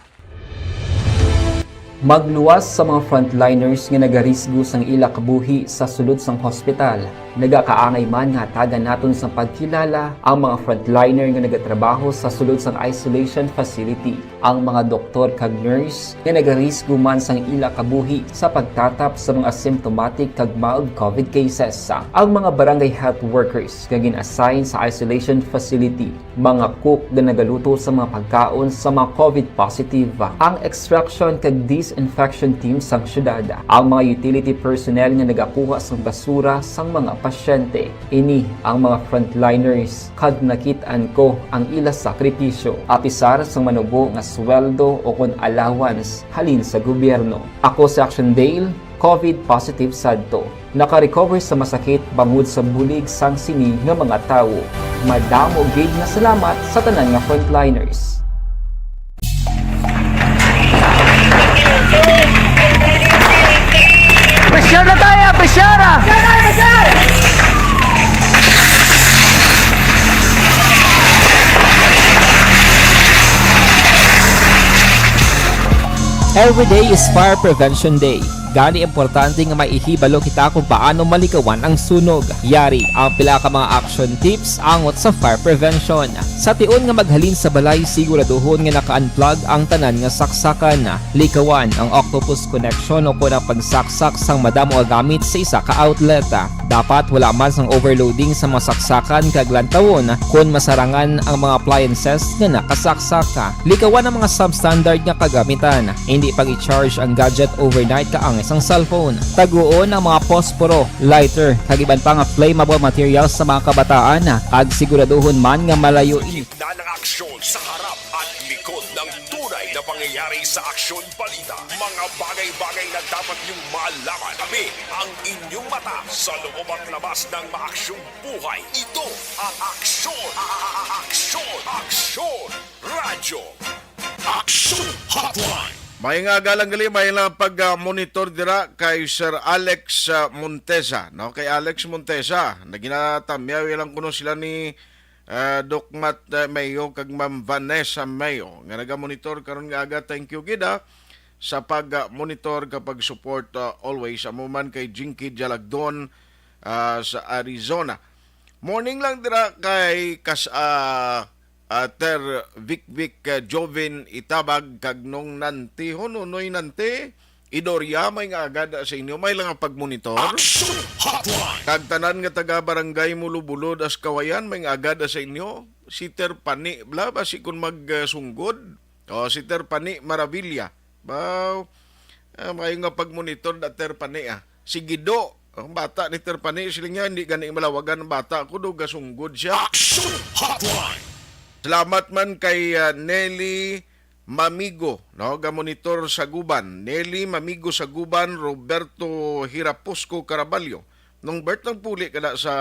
Magluwas sa mga frontliners nga nagarisgo sang ila kabuhi sa sulod sang hospital. Nagakaangay man nga hatagan naton sang pagkilala ang mga frontliner nga nagatrabaho sa sulod sang isolation facility, ang mga doktor kag nurse nga nagarisgo man sang ila kabuhi sa pagtatap sa mga asymptomatic kag mild COVID cases, ang mga barangay health workers nga gin-assign sa isolation facility, mga cook nga nagaluto sa mga pagkaon sa mga COVID positive, ang extraction kag disinfection team sang syudad, ang mga utility personnel nga nagakuha sang basura sang mga pasyente. Ini ang mga frontliners, kag nakit-an ko ang ila sakripisyo, apisar sang manubo nga sweldo o kon allowance halin sa gobyerno. Ako si Action Dale, COVID positive sadto. Naka-recover sa masakit bangod sa bulig sang sini nga mga tawo. Madamo gid nga salamat sa tanan nga frontliners. Pressure na tayo! Pressure na! Every day is Fire Prevention Day. Gani, importante nga may ihibalo kita kung paano malikawan ang sunog. Yari ang pila ka mga action tips angot sa fire prevention. Sa tion nga maghalin sa balay, siguraduhon nga naka-unplug ang tanan nga saksakan. Likawan ang octopus connection o kon ang pagsaksak sang madamo nga gamit sa isa ka outlet. Dapat wala man sang overloading sa mga saksakan kag lantawon kon masarangan ang mga appliances nga nakasaksak. Likawan ang mga substandard nga kagamitan. Hindi pag-i-charge ang gadget overnight kaangay sang cellphone. Taguon ang mga posporo, lighter, kag iban pa nga flammable materials sa mga kabataan, kag siguraduhon man nga malayo ini. Gitna ng aksyon sa harap at likod ng tunay na pangyayari sa Aksyon Balita. Mga bagay-bagay na dapat niyong malaman. Kami ang inyong mata sa loob at labas ng maaksyong buhay. Ito ang Aksyon, a-, a-, a-, Aksyon, Aksyon Radyo. Aksyon Hotline. May nga aga lang gali, may lang pag, ah, monitor dira kay Sir Alex, ah, Montesa, no? Kay Alex Montesa, naginatamyaw lang kuno sila ni, ah, Doc Matt, ah, Mayo kag Ma'am Vanessa Mayo nga nagamonitor karon nga aga. Thank you gid, ah, sa pag, ah, monitor kag pag-support, ah, always. Amo man kay Jinky Jalagdon, ah, sa Arizona. Morning lang dira kay Kas-, ah, Ater Vic Vic, ah, Joven Itabag kag Nong Nante. Ho, Nonoy Nante, Idoria, may nga aga da sa inyo. May lang ang pagmonitor. Action Hotline. Kag tanan nga taga Barangay Mulubulod, Ascawayan, may nga aga da sa inyo. Si Ter Pani, bla, basi kun magsunggod. O, si Ter Pani Maravilla. Baw, ah, maayo nga pagmonitor da Ter Pani, ah. Si Gido, ang bata ni Ter Pani, siling niya, hindi gani malawagan ang bata ko, do gasunggod siya. Action Hotline. Salamat man kay, ah, Nelly Mamigo, no, ga monitor sa Guban. Nelly Mamigo sa Guban, Roberto Hirapusco Caraballo. Nung birth ng puli kada sa,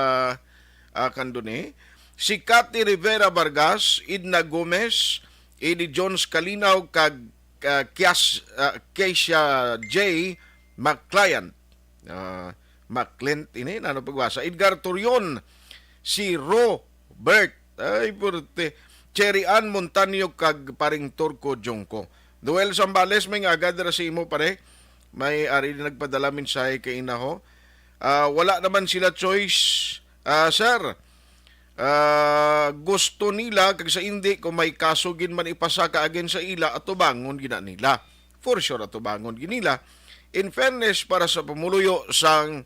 ah, kanduni. Si Cathy Rivera Vargas, Edna Gomez, Eddie Jones Kalinaw, kag, ah, Kias, ah, Keisha J. McClient. Ah, McClient ini, nano pagbasa? Edgar Torion, si Robert. Ay, purte. Cherry Ann Montaño kag paring Turco Jongko. Noel Zambales, may nga agad ra sa imo, pare. May ari din nagpadala mensahe kay inaho. Ah, wala naman sila choice, ah, sir. Ah, gusto nila kag sa indi, kung may kaso gid man ipasaka against sa ila, atubangon gina nila. For sure, atubangon gid nila. In fairness, para sa pumuluyo sang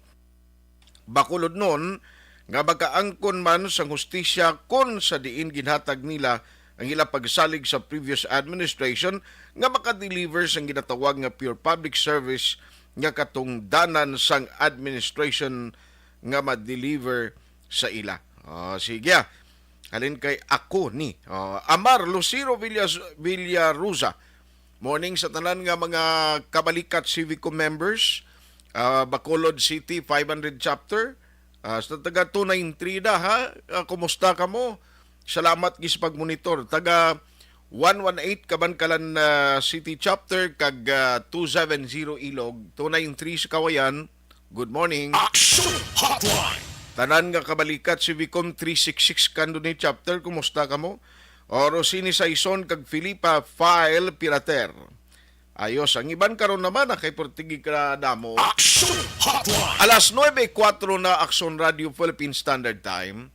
Bacolod non, nga makaangkon man sang hustisya kon sa diin ginhatag nila ang ila pagsalig sa previous administration nga makadeliver sang ginatawag nga pure public service nga katungdanan sang administration nga ma-deliver sa ila. Oh, sige, ah. Halin kay ako ni, oh, Amar Lucero Villas-, Villarosa. Morning sa tanan nga mga Kabalikat Civicom members, ah, Bacolod City five hundred Chapter, ah, sa taga two nine three da, ha? Ah, kumusta kamo? Salamat gis pagmonitor. Taga one one eight Kabankalan, ah, City Chapter kag, ah, two seven zero Ilog, two nine three sa Kawayan. Good morning. Action Hotline. Tanan nga Kabalikat Civicom three six six Candoni Chapter, kumusta kamo? O Rosini Saison kag Filipa File Pirater. Ayos, ang iban karon naman na kay purtigi ka damo. Action Hotline. Alas nuebe kuwatro na, Action Radio Philippine Standard Time.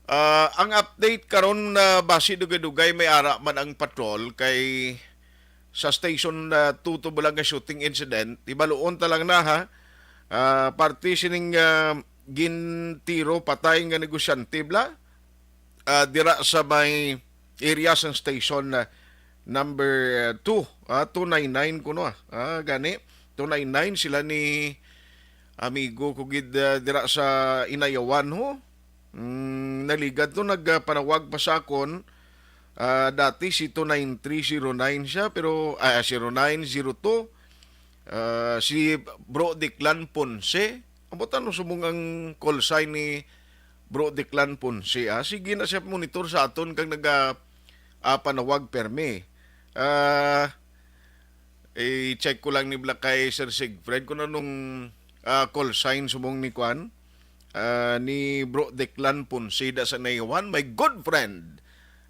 Ah, ang update karon na basi dugay-dugay may ara man ang patrol kay sa Station, ah, two to Bulaga shooting incident. Ibaluon ta lang na, ha. Ah, parte sining, ah, gintiro patay nga negosyante bla, ah, dira sa may area sang station na number, ah, two, ah, two nine nine kuno, ah. Ah, gani, two nine nine sila ni amigo ko gid, ah, dira sa Inayawan, ho. Mm, naligad to, nagpanawag pa sa akon. Ah, dati si two nine three zero nine siya, pero, ah, zero nine, zero two. Ah, si Bro Declan Ponce. Amo ta no subong ang call sign ni Bro Declan Ponce, ah. Sige na siya monitor sa aton kag naga, ah, panawag permi. Ah, i-check ko lang ni bla kay Sir Siegfried kung anong, ah, call sign subong ni kwan, ah, ni Bro Declan Punsida sa Naiwan, my good friend,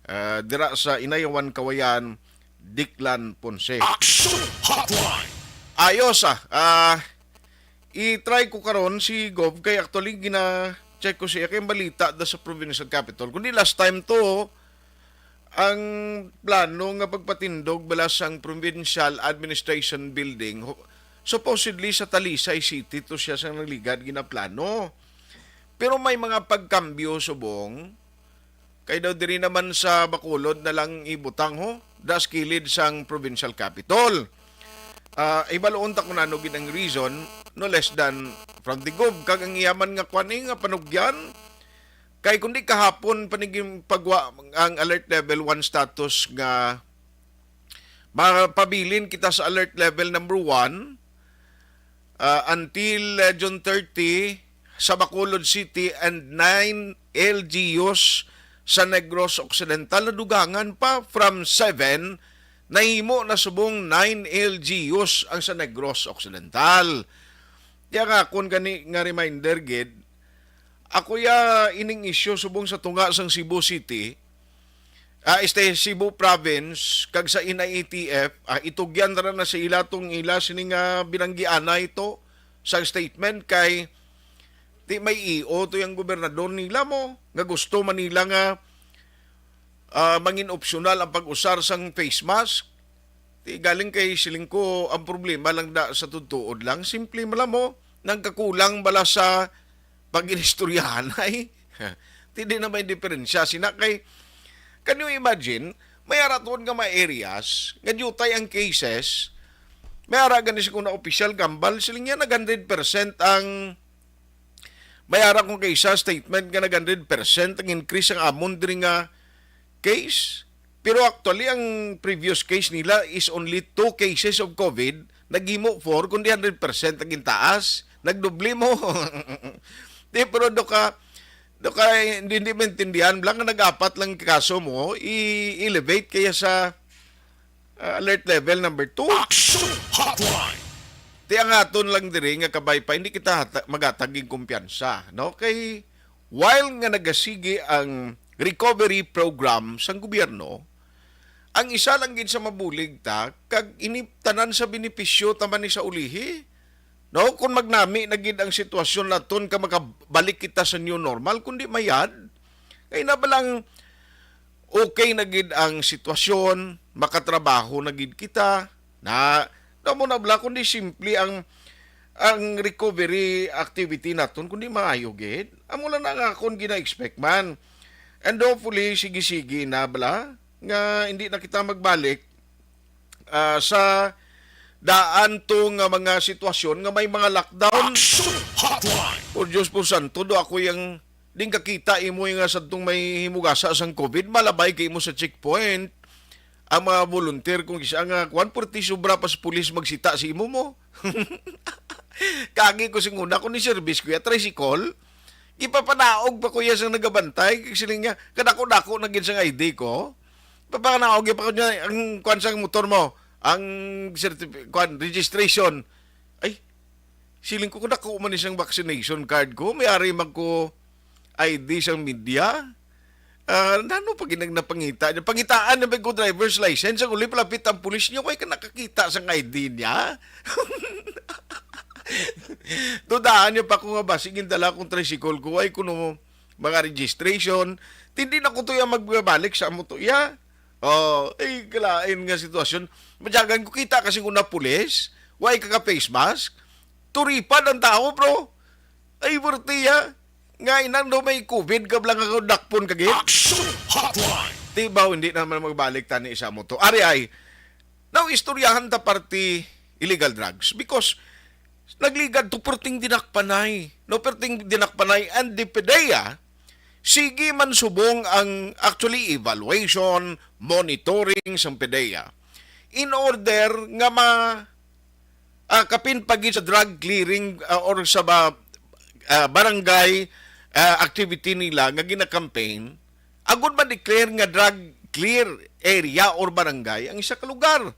ah, dira sa Inayawan, Kawayan, Declan Ponce. Action Hotline. Ayos, ah. Ah, i-try ko karon si Gov kay actually gina-check ko siya kay ang balita da sa provincial capital. Kundi last time to, ang plano nga pagpatindog bala sang Provincial Administration Building, ho-, supposedly sa Talisay City to siya sa nagligad ginaplano. Pero may mga pagkambyo subong, kay daw diri naman sa Bacolod na lang ibutang, ho, das kilid sang Provincial Capitol. Ah, ibaluon ta kung ano gid ang reason, no less than from the Gov, kag ang iya man nga kwan, eh, nga panugyan, kay kundi kahapon pa ni ginpagwa ang alert level one status nga mapabilin kita sa alert level number one, ah, until, ah, June thirty sa Bacolod City and nine L G Us sa Negros Occidental. Nadugangan pa from seven, nahimo na subong nine L G Us ang sa Negros Occidental. Kaya nga, kung gani nga reminder gid, ako ya ining isyu subong sa tunga sang Cebu City, ah, este, Cebu Province, kag sa N I A T F, ah, itugyan ra na sa ila tong ila sini nga binanggianay to sa statement kay di may E O to yung gobernador nila mo, nga gusto man nila nga, ah, mangin opsyonal ang pag-usar sang face mask. Di galing kay siling ko, ang problema lang da sa tutuod lang, simple man lang mo, nagkakulang bala sa pag-inistoryahanay. Di, di na may diferensya. Sina kay, can you imagine, may ara tuod nga mga areas, nga diutay ang cases, may ara gani sa kuna opisyal, gambal, siling niya, nag hundred percent ang, may ara kung kay isa statement nga nag hundred percent ang increase ang amon diri nga case. Pero actually, ang previous case nila is only two cases of COVID. Naghimo four, kundi hundred percent ang gintaas. Nagdoble mo. Di, pero do ka, do ka, hindi, hindi maintindihan. Bala nga nag-apat lang kaso mo, i-elevate kaya sa, ah, alert level number two. Action Hotline. Ti ang aton lang diri nga kabay pa, hindi kita hata-, magatag ning kumpiyansa, no? Kay while nga nagasigi ang recovery program sang gobyerno, ang isa lang gid sa mabulig ta, kag ini tanan sa benepisyo ta man ni sa ulihi, no? Kung magnami na gid ang sitwasyon naton ka makabalik kita sa new normal, kundi mayad, kay na ba lang okay na gid ang sitwasyon, makatrabaho na gid kita, na, na mo na bala, kundi simple ang, ang recovery activity naton, kundi maayo gid. Amo lang na nga akon gina-expect man. And hopefully, sige-sige na bala, nga hindi na kita magbalik, ah, sa daan to nga mga sitwasyon nga may mga lockdown. Action Hotline. Por Diyos, por santo, do ako yang ding kakita imo nga sadtong may himugasa sang COVID, malabay kay imo sa checkpoint. Ang mga volunteer kung isa nga kuan, purti sobra pa sa pulis magsita sa imo mo. Kagi ko sing una, kung ni-service ko ya, tricycle, ipapanaog pa ko ya sang nagabantay, kag siling niya, kadako-dako na gid sang I D ko. Papanaog ya pa ko niya, ang kuan sang motor mo, ang certifi-, kuan, registration. Ay, siling ko, kadako man ni sang vaccination card ko, may ari man ko I D sang media. Ah, nano pa ginag napangita niya? Pangitaan niya ba ko driver's license? Ang uli palapit ang pulis niya, way ka nakakita sang I D niya. Dudahan niya pa ko nga ba, sige, dala kong tricycle ko, ay kuno mga registration. Hindi na ko to yung magbabalik sa amo to, ya. Oh, ay, kalain nga sitwasyon. Madyagan ko kita kasi kung na pulis, way ka ka face mask. Turipad ang tao, bro. Ay, burtiya. Nga inang daw may COVID ka lang ako dakpon kagit. Action Hotline. Tibaw, hindi naman magbalik tani isa mo to. Ari ay, now istoryahan ta party illegal drugs because nagligad to perting dinakpanay. No, perting dinakpanay and the PDEA, sige man subong ang actually evaluation, monitoring sang PDEA in order nga ma ah, kapin pa gid sa drug clearing, ah, or sa ba-, ah, barangay, ah, activity nila nga gina-campaign, agud ma-declare nga drug clear area or barangay ang isa ka lugar.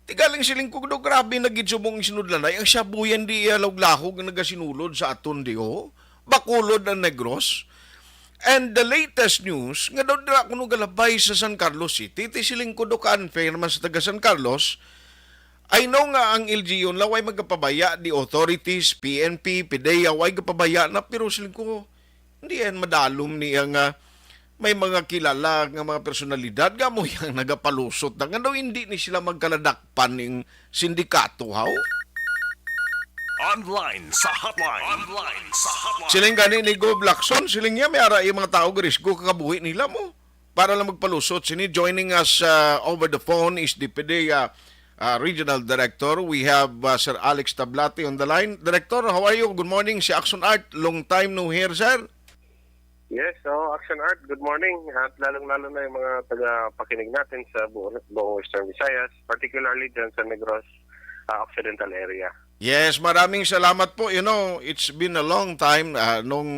Tigaling siling ko, "Do, grabe na gid subong sinudlanay. Ang Shabuyan di iya lahog-lahog nga nagasinulod sa aton di, oh. Bacolod ang Negros." And the latest news, nga daw dira kuno galabay sa San Carlos City. Ti siling ko, "Do, ka-unfair man sa taga San Carlos." I know nga ang L G U nila way magapabaya, the authorities, P N P, PDEA, way gapabaya na, pero siling ko, hindi yan madalom niya nga may mga kilala nga mga personalidad nga mo yang nagapalusot na nga daw hindi ni sila magkaladakpan ning sindikato, haw? Online sa hotline. Online sa hotline. Siling gani ni Gov Lacson, siling niya may ara yung mga tao garisgo kakabuhi nila mo. Para lang magpalusot sini, joining us, uh, over the phone is the PDEA, uh, Regional Director. We have, uh, Sir Alex Tablate on the line. Director, how are you? Good morning. Si Action Art, long time no hear, sir. Yes, so Action Art, good morning. At lalong-lalo na yung mga tagapakinig natin sa buong, buong Western Visayas, particularly dyan sa Negros, uh, Occidental area. Yes, maraming salamat po. You know, it's been a long time, ah, nung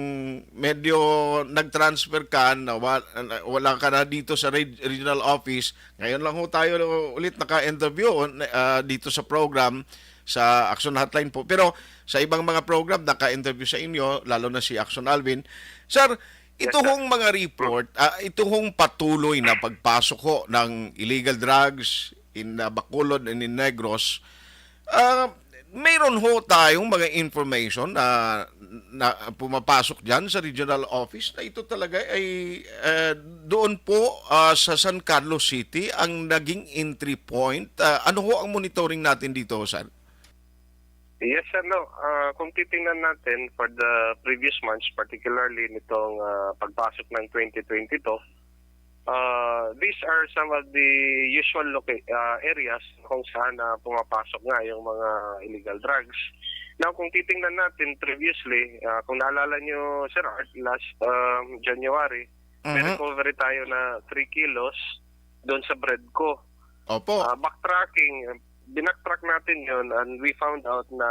medyo nag-transfer ka, na wa-, na wala ka na dito sa reg-, regional office. Ngayon lang ho tayo ulit naka-interview, ah, dito sa program, sa Action Hotline po. Pero sa ibang mga program, naka-interview sa inyo, lalo na si Action Alvin. Sir, ito hong mga report, ah, ito hong patuloy na pagpasok ho ng illegal drugs in, ah, Bacolod and in Negros, ah, mayroon ho tayong mga information na, na pumapasok diyan sa regional office na ito talaga ay, eh, doon po, ah, sa San Carlos City ang naging entry point. Ah, ano ho ang monitoring natin dito, sir? Yes, sir, no. Ah, kung titingnan natin for the previous months, particularly nitong, ah, pagpasok ng twenty twenty-two, ah, these are some of the usual loca-, ah, areas kung saan, ah, pumapasok nga yung mga illegal drugs. Now, kung titingnan natin previously, ah, kung naalala nyo, Sir Art, last, um, January, May Mhm. recovery tayo na three kilos doon sa bread ko. Opo. Ah, backtracking, binacktrack natin yon and we found out na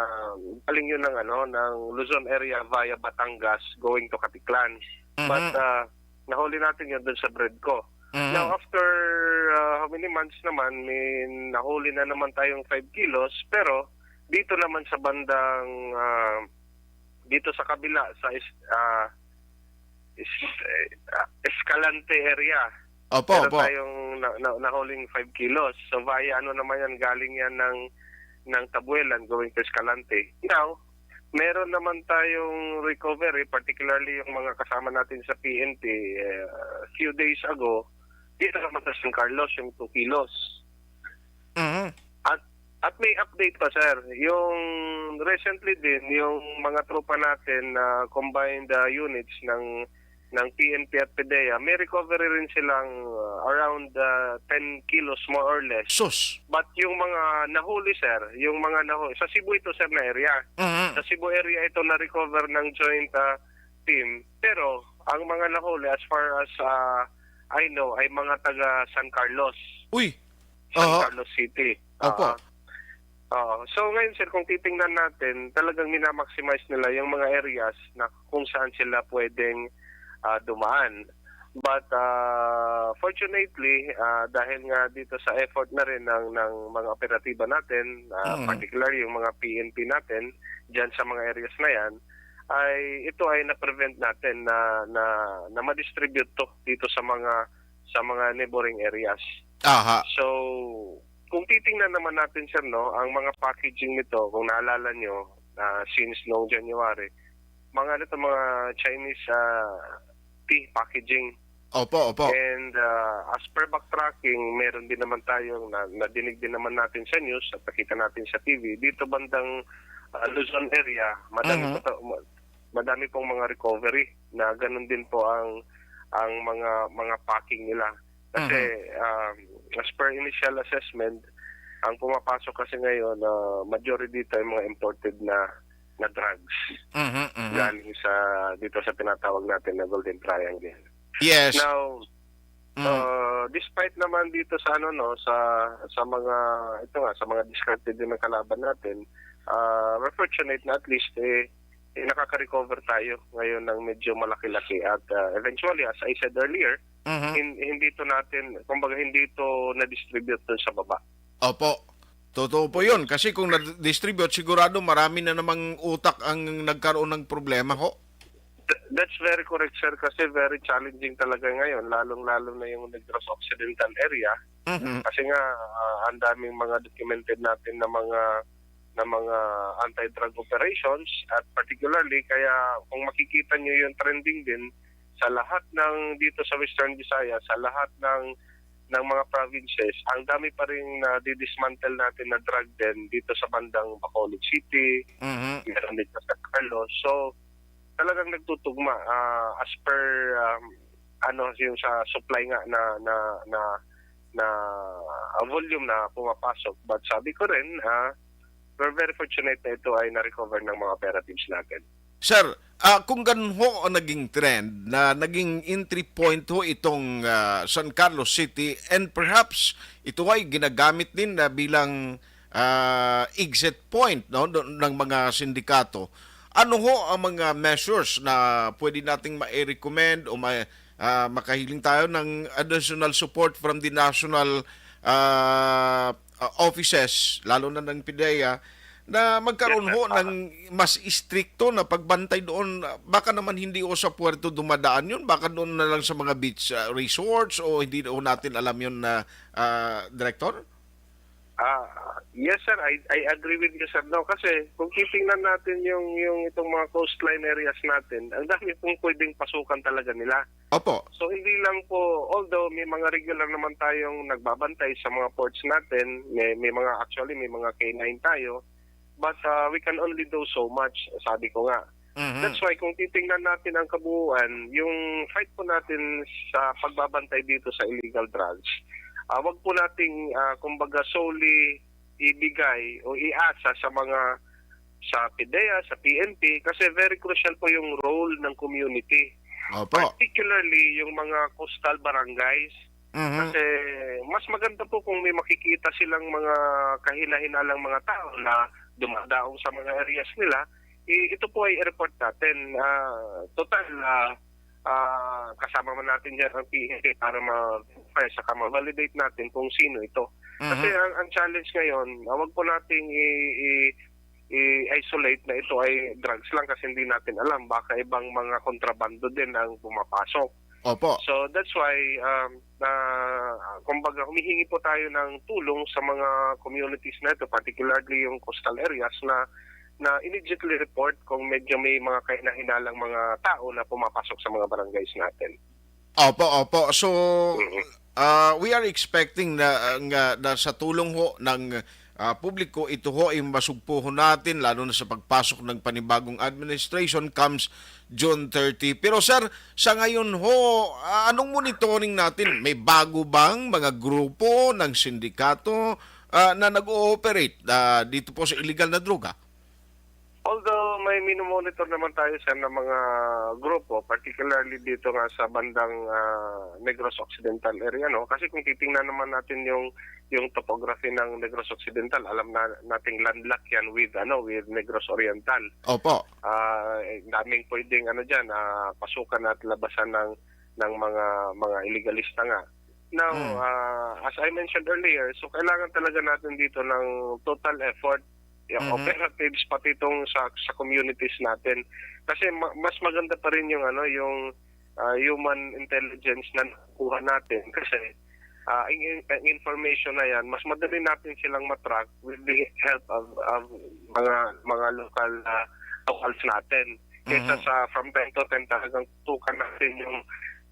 galing yun ng, ano, ng Luzon area via Batangas going to Caticlan. But, Mhm. ah, nahuli natin yun doon sa bread ko. Mhm. Now, after, ah, how many months naman, may nahuli na naman tayong five kilos, pero dito naman sa bandang, ah, dito sa kabila, sa is-, ah, is-, eh, ah, Escalante area. Opo, Meron opo. tayong na, na, nahuling five kilos. So, via ano naman yan, galing yan ng, ng Tabuelan going to Escalante. Now, meron naman tayong recovery, particularly yung mga kasama natin sa P N P, eh, few days ago, dito naman sa San Carlos, yung two kilos. Mhm. At, at may update pa, sir. Yung recently din, yung mga tropa natin na combined, ah, units ng, ng P N P at PDEA, may recovery rin silang, ah, around, ah, ten kilos, more or less. Sus. But yung mga nahuli, sir, yung mga nahuli, sa Cebu ito, sir, na area. Mhm. Sa Cebu area ito na-recover ng joint, ah, team. Pero ang mga nahuli, as far as, ah, I know, ay mga taga San Carlos. Uy. San Aha. Carlos City. Opo. Ah. Oo. So ngayon, sir, kung titingnan natin, talagang minamaximize nila yung mga areas na kung saan sila pwedeng, ah, dumaan. But, ah, fortunately, ah, dahil nga dito sa effort na rin ng, ng mga operatiba natin, ah, Mm. particularly yung mga P N P natin, dyan sa mga areas na yan, ay ito ay na-prevent natin na, na, na ma-distribute to dito sa mga, sa mga neighboring areas. Aha. So, kung titingnan naman natin, sir, no, ang mga packaging nito, kung naalala nyo, ah, since noong January, mga, ano to, mga Chinese, ah, tea packaging. Opo, opo. And, ah, as per backtracking, meron din naman tayong na, nadinig din naman natin sa news at nakita natin sa T V. Dito bandang, ah, Luzon area, madami Mhm. pa to, ma-, madami pong mga recovery na ganun din po ang, ang mga, mga packing nila. Kasi, Mhm. um, as per initial assessment, ang pumapasok kasi ngayon, ah, majority dito ay mga imported na, na drugs Mhm, mhm. galing sa, dito sa tinatawag natin na Golden Triangle. Yes. Now, Mm. uh, despite naman dito sa, ano, no, sa, sa mga, ito nga, sa mga diskarte din ng kalaban natin, ah, we're fortunate na at least, eh, eh, nakaka-recover tayo ngayon ng medyo malaki-laki. At, ah, eventually, as I said earlier, Mhm. hin-, hindi to natin, kumbaga, hindi to na-distribute dun sa baba. Opo. Totoo po yun. Kasi kung na-distribute, sigurado marami na namang utak ang nagkaroon ng problema, ho. Th-, that's very correct, sir, kasi very challenging talaga ngayon, lalong-lalo na yung Negros Occidental area. Mhm. Kasi nga, ah, ang daming mga documented natin na mga, na mga anti-drug operations, at particularly, kaya kung makikita nyo yung trending din, sa lahat ng, dito sa Western Visayas, sa lahat ng, ng mga provinces, ang dami pa rin na didismantle natin na drug den dito sa bandang Bacolod City, Mhm. meron dito sa Carlos. So, talagang nagtutugma, ah, as per, um, ano, yung sa supply nga na, na, na, na, ah, volume na pumapasok. But sabi ko rin, ah, we're very fortunate na ito ay na-recover ng mga operatives natin. Sir, ah, kung ganun ho ang naging trend, na naging entry point ho itong, ah, San Carlos City, and perhaps ito ay ginagamit din na bilang, ah, exit point, no, do-, ng mga sindikato. Ano ho ang mga measures na pwede nating ma-recommend o ma-, ah, makahiling tayo ng additional support from the national, ah, ah, offices, lalo na ng PDEA, na magkaroon Yes, sir. ho ng mas istrikto na pagbantay doon? Baka naman hindi ho sa puerto dumadaan yun, baka doon na lang sa mga beach, ah, resorts, o hindi ho natin alam yun na, ah, Director? Ah, yes, sir. I, I agree with you, sir. No, kasi kung titingnan natin yung, yung itong mga coastline areas natin, ang dami pong pwedeng pasukan talaga nila. Opo. So, hindi lang po, although may mga regular naman tayong nagbabantay sa mga ports natin, may, may mga, actually, may mga K nine tayo, but, ah, we can only do so much, sabi ko nga. Mhm. That's why kung titingnan natin ang kabuuan, yung fight po natin sa pagbabantay dito sa illegal drugs, ah, wag po nating, ah, kumbaga, solely ibigay o iasa sa mga, sa PDEA, sa P N P, kasi very crucial po yung role ng community. Opo. Particularly yung mga coastal barangays. Mhm. Kasi mas maganda po kung may makikita silang mga kahina-hinalang mga tao na dumadaong sa mga areas nila, i-, ito po ay i-report natin. Ah, total, ah, ah, kasama man natin dyan ang P N P para ma-verify saka ma-validate natin kung sino ito. Kasi Mhm. ang, ang challenge ngayon, ah, wag po nating i-, i-, i-isolate na ito ay drugs lang kasi hindi natin alam. Baka ibang mga kontrabando din ang pumapasok. Opo. So that's why, um, na, kumbaga, humihingi po tayo ng tulong sa mga communities na ito, particularly yung coastal areas na, na immediately report kung medyo may mga kahinahinalang mga tao na pumapasok sa mga barangays natin. Opo, opo. So, Mhm. ah, we are expecting na, ah, nga, na sa tulong ho ng, ah, publiko, ito ho ay masugpuhon natin, lalo na sa pagpasok ng panibagong administration comes June thirty. Pero sir, sa ngayon ho, ah, anong monitoring natin? May bago bang mga grupo ng sindikato, ah, na nag-ooperate, ah, dito po sa illegal na droga? Although may minomonitor naman tayo, sir, ng mga grupo, particularly dito nga sa bandang, ah, Negros Occidental area, no? Kasi kung titingnan naman natin yung, yung topography ng Negros Occidental, alam na nating landlocked yan with, ano, with Negros Oriental. Opo. Ah, eh, daming pwedeng, ano, dyan, ah, pasukan at labasan ng, ng mga, mga iligalista nga. Now, Mm. ah, as I mentioned earlier, so kailangan talaga natin dito ng total effort, yung Mhm. operatives, pati itong sa, sa communities natin. Kasi ma-, mas maganda pa rin yung, ano, yung, ah, human intelligence na nakuha natin. Kasi, ah, ang, ang information na yan, mas madali natin silang matrack with the help of, of mga, mga local, ah, locals natin. Kaysa Mhm. sa from time to time talagang tutukan natin yung,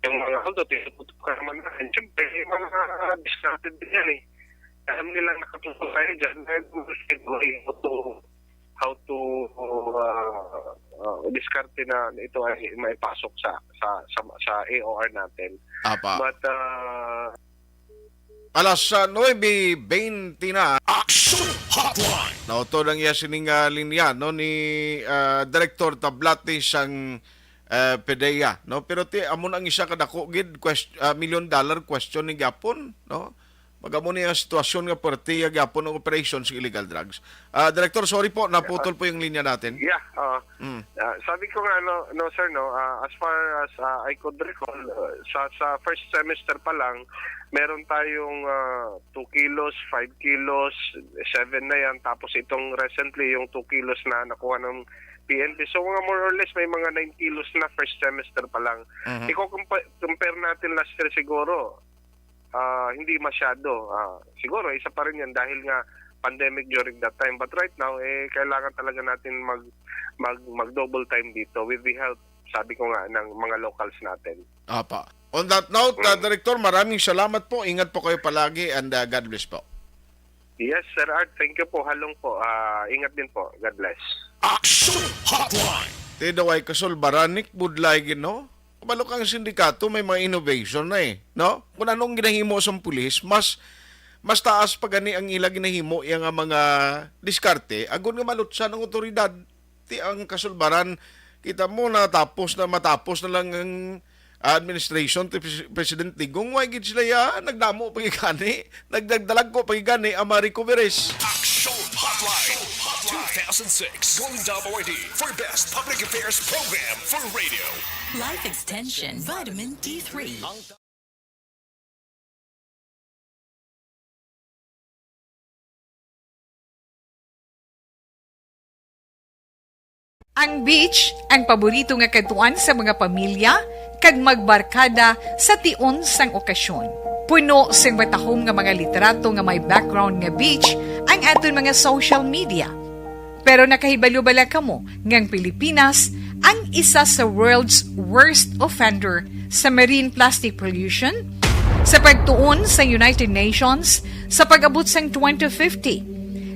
yung mga, although tinututukan naman natin, siyempre, may mga distracted din yan eh. Alam nilang nakatutok tayo dyan, they will find a way how to, how to, uh, uh, diskarte na ito ay maipasok sa, sa, sa, sa A O R natin. Apa. But, uh, Alas, ah, nuebe bente na. Action Hotline. Nautod ang iya sining, ah, linya, no, ni, ah, Director Tablati sang, ah, PDEA, no? Pero ti, amo na ang isa ka dako gid quest-, ah, million dollar question ni gyapon, no? Pag amo ni ang sitwasyon nga puwerte ya gyapon ang operation sa illegal drugs. Ah, Director, sorry po, naputol po yung linya natin. Yeah, uh, Mm. uh, sabi ko nga, no, no, sir, no, uh, as far as, uh, I could recall, uh, sa, sa first semester pa lang, meron tayong, uh, two kilos, five kilos, seven na yan. Tapos itong recently, yung two kilos na nakuha ng P N P. So, mga more or less, may mga nine kilos na first semester pa lang. Mhm. Iko-compa-, compare natin last year siguro, ah, hindi masyado. Ah, siguro, isa pa rin yan dahil nga pandemic during that time. But right now, eh, kailangan talaga natin mag, mag, mag-double time dito with the help, sabi ko nga, ng mga locals natin. Apa. On that note, uh, Mm. Director, maraming salamat po. Ingat po kayo palagi and, uh, God bless po. Yes, Sir Art. Thank you po. Halong po. Ah, ingat din po. God bless. Action Hotline. Ti daw ay kasulbaran, Nick, budlay gid, no? Kabalo kang sindikato, may mga innovation na eh, no? Kung anong ginahimo sa pulis, mas, mas taas pa gani ang ila ginahimo, iya nga mga diskarte, agod nga malutsan ang otoridad. Ti ang kasulbaran, kita mo, natapos na, matapos na lang ang administration ti Pres-, President Digong, why gid sila ya nagdamo pa gani, nagdagdalagko pa gani ang mga recoveries. Action Hotline two thousand six Golden Dome Awardee for Best Public Affairs Program for Radio. Life Extension Vitamin D three. Ang beach, ang paborito nga kadtuan sa mga pamilya kag magbarkada sa tion sang okasyon. Puno sing matahom nga mga litrato nga may background nga beach ang aton mga social media. Pero nakahibalo bala kamo nga ang Pilipinas ang isa sa world's worst offender sa marine plastic pollution? Sa pagtuon sa United Nations, sa pag-abot sang twenty fifty,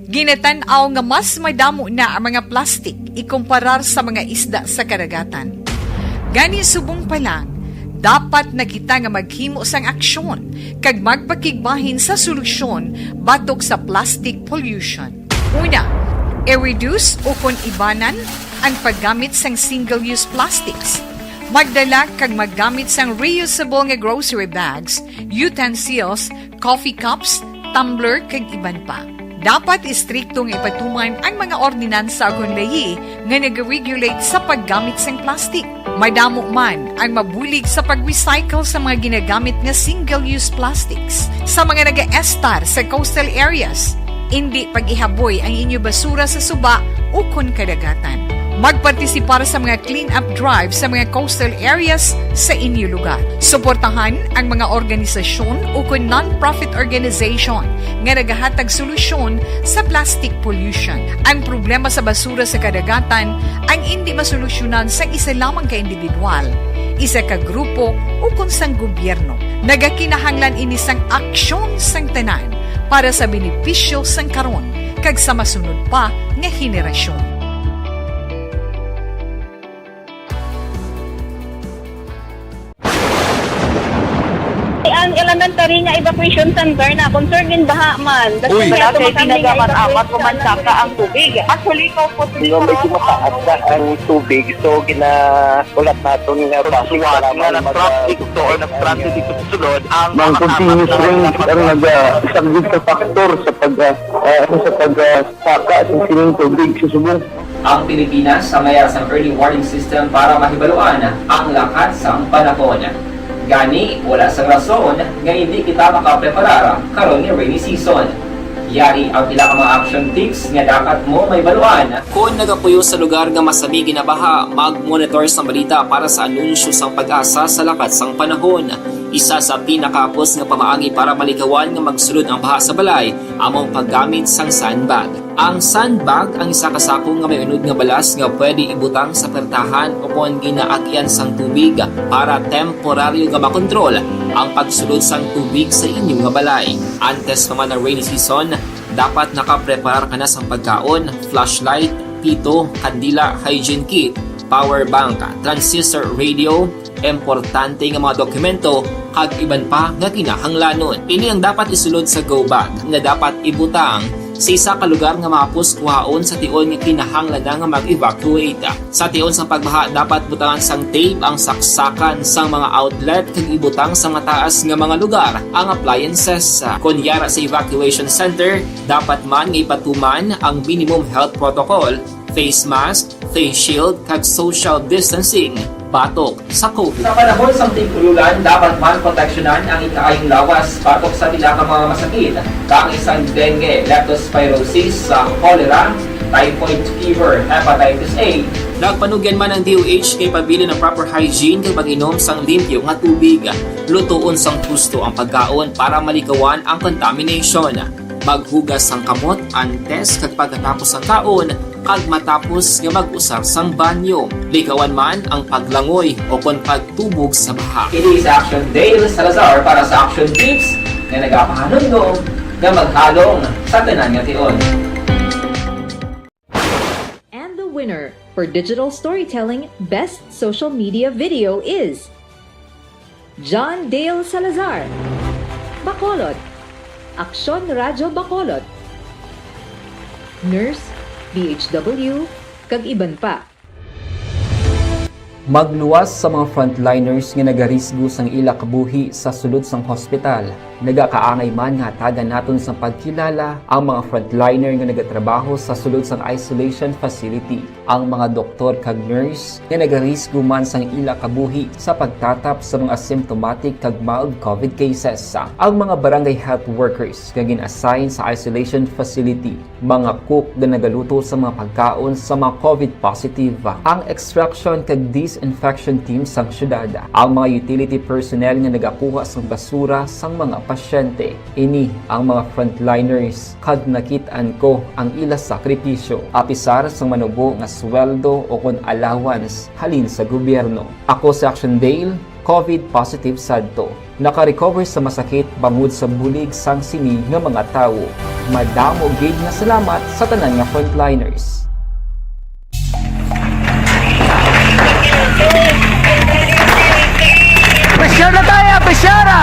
ginatan-aw nga mas madamo na ang mga plastik ikumparar sa mga isda sa karagatan. Gani, subong pa lang, dapat na kita nga maghimo sang aksyon kag magpakigbahin sa solusyon batok sa plastic pollution. Una, i-reduce o kon ibanan ang paggamit sang single-use plastics. Magdala kag maggamit sang reusable nga grocery bags, utensils, coffee cups, tumbler, kag iban pa. Dapat istrikto nga ipatuman ang mga ordinansa ukon layi nga nag-regulate sa paggamit sang plastic. Madamo man ang mabulig sa pag-recycle sa mga ginagamit nga single-use plastics. Sa mga nagaestar sa coastal areas, indi pag-ihaboy ang inyo basura sa suba ukon kadagatan. Magpartisipar sa mga clean-up drive sa mga coastal areas sa inyo lugar. Suportahan ang mga organisasyon ukon non-profit organization nga nagahatag solusyon sa plastic pollution. Ang problema sa basura sa kadagatan ang indi masolusyonan sang isa lamang ka individual, isa ka grupo, ukon sang gobyerno. Nagakinahanglan ini sang aksyon sang tanan para sa benepisyo sang karon kag sa masunod pa nga henerasyon. Ang elementary nga evacuation center na concerned in baha man. Uy. Wala kay tinaga man amat ko man saka ang tubig. Actually, ko po. Di ba, medyo mataas na ang tubig, so ginahulat naton nga bus nga nag-traffic to or nag-transit dito sa sulod ang mga continuous rain ang nagasaglit sa factor sa pag, ah, ah, sa pag, ah, saka sa sining tubig sa subong. Ang Pilipinas sa mayar sang early warning system para mahibaluan ang lakat sang panahon. Gani, wala sang rason nga hindi kita makapreparar karon nga rainy season. Yari ang pila ka mga action tips nga dapat mo mahibaluan. Kon nagapuyo sa lugar nga masami ginabaha, mag-monitor sang balita para sa anunsyo sang PAGASA sa lakat sang panahon. Isa sa pinakahapos nga pamaagi para malikawan nga magsulod ang baha sa balay amo ang paggamit sang sandbag. Ang sandbag ang isa ka sako nga may unod nga balas nga pwede ibutang sa pertahan ukon ginaagyan sang tubig para temporaryo nga makontrol ang pagsulod sang tubig sa inyo nga balay. Antes pa man ang rainy season, dapat nakapreparar ka na sang pagkaon, flashlight, pito, kandila, hygiene kit, power bank, transistor radio, importante nga mga dokumento, kag iban pa nga kinahanglanon. Ini ang dapat isulod sa go bag nga dapat ibutang sa isa ka lugar nga mahapos kuhaon sa tion nga kinahanglan na nga mag-evacuate. Sa tion sang pagbaha, dapat butangan sang tape ang saksakan sang mga outlet kag ibutang sa mataas nga mga lugar ang appliances. Kon yara sa evacuation center, dapat man nga ipatuman ang minimum health protocol, face mask, face shield, kag social distancing batok sa COVID. Sa panahon sang tig-ululan, dapat man proteksyonan ang ikaayong lawas batok sa pila ka mga masakit, kaangay sang dengue, leptospirosis, sa cholera, typhoid fever, hepatitis A. Nagpanugyan man ang D O H nga ipabilin ang proper hygiene kag pag-inom sang limpyo nga tubig. Lutoon sang husto ang pagkaon para malikawan ang contamination. Maghugas sang kamot antes kag pagkatapos sang kaon, kag matapos nga mag-usar sang banyo. Likawan man ang paglangoy o kon pagtubog sa baha. Ini si Action Dale Salazar para sa Action Tips nga nagapahanumdom nga maghalong sa tanan nga tion. And the winner for digital storytelling best social media video is John Dale Salazar, Bacolod, Aksyon Radyo Bacolod, Nurse, D H W, kag iban pa. Magluwas sa mga frontliners nga nagarisgo sang ila kabuhi sa sulod sang hospital. Nagakaangay man nga hatagan naton sang pagkilala ang mga frontliner nga nagatrabaho sa sulod sang isolation facility, ang mga doktor kag nurse nga nagarisgo man sang ila kabuhi sa pagtatap sa mga asymptomatic kag mild COVID cases, ang mga barangay health workers nga gin-assign sa isolation facility, mga cook nga nagaluto sa mga pagkaon sa mga COVID positive, ang extraction kag disinfection team sang syudad, ang mga utility personnel nga nagakuha sang basura sang mga pasyente. Ini ang mga frontliners, kag nakit-an ko ang ila sakripisyo, apisar sang manubo nga sweldo o kon allowance halin sa gobyerno. Ako si Action Dale, COVID positive sadto. Naka-recover sa masakit bangod sa bulig sang sini nga mga tawo. Madamo gid nga salamat sa tanan nga frontliners. Pressure na tayo! Pressure na!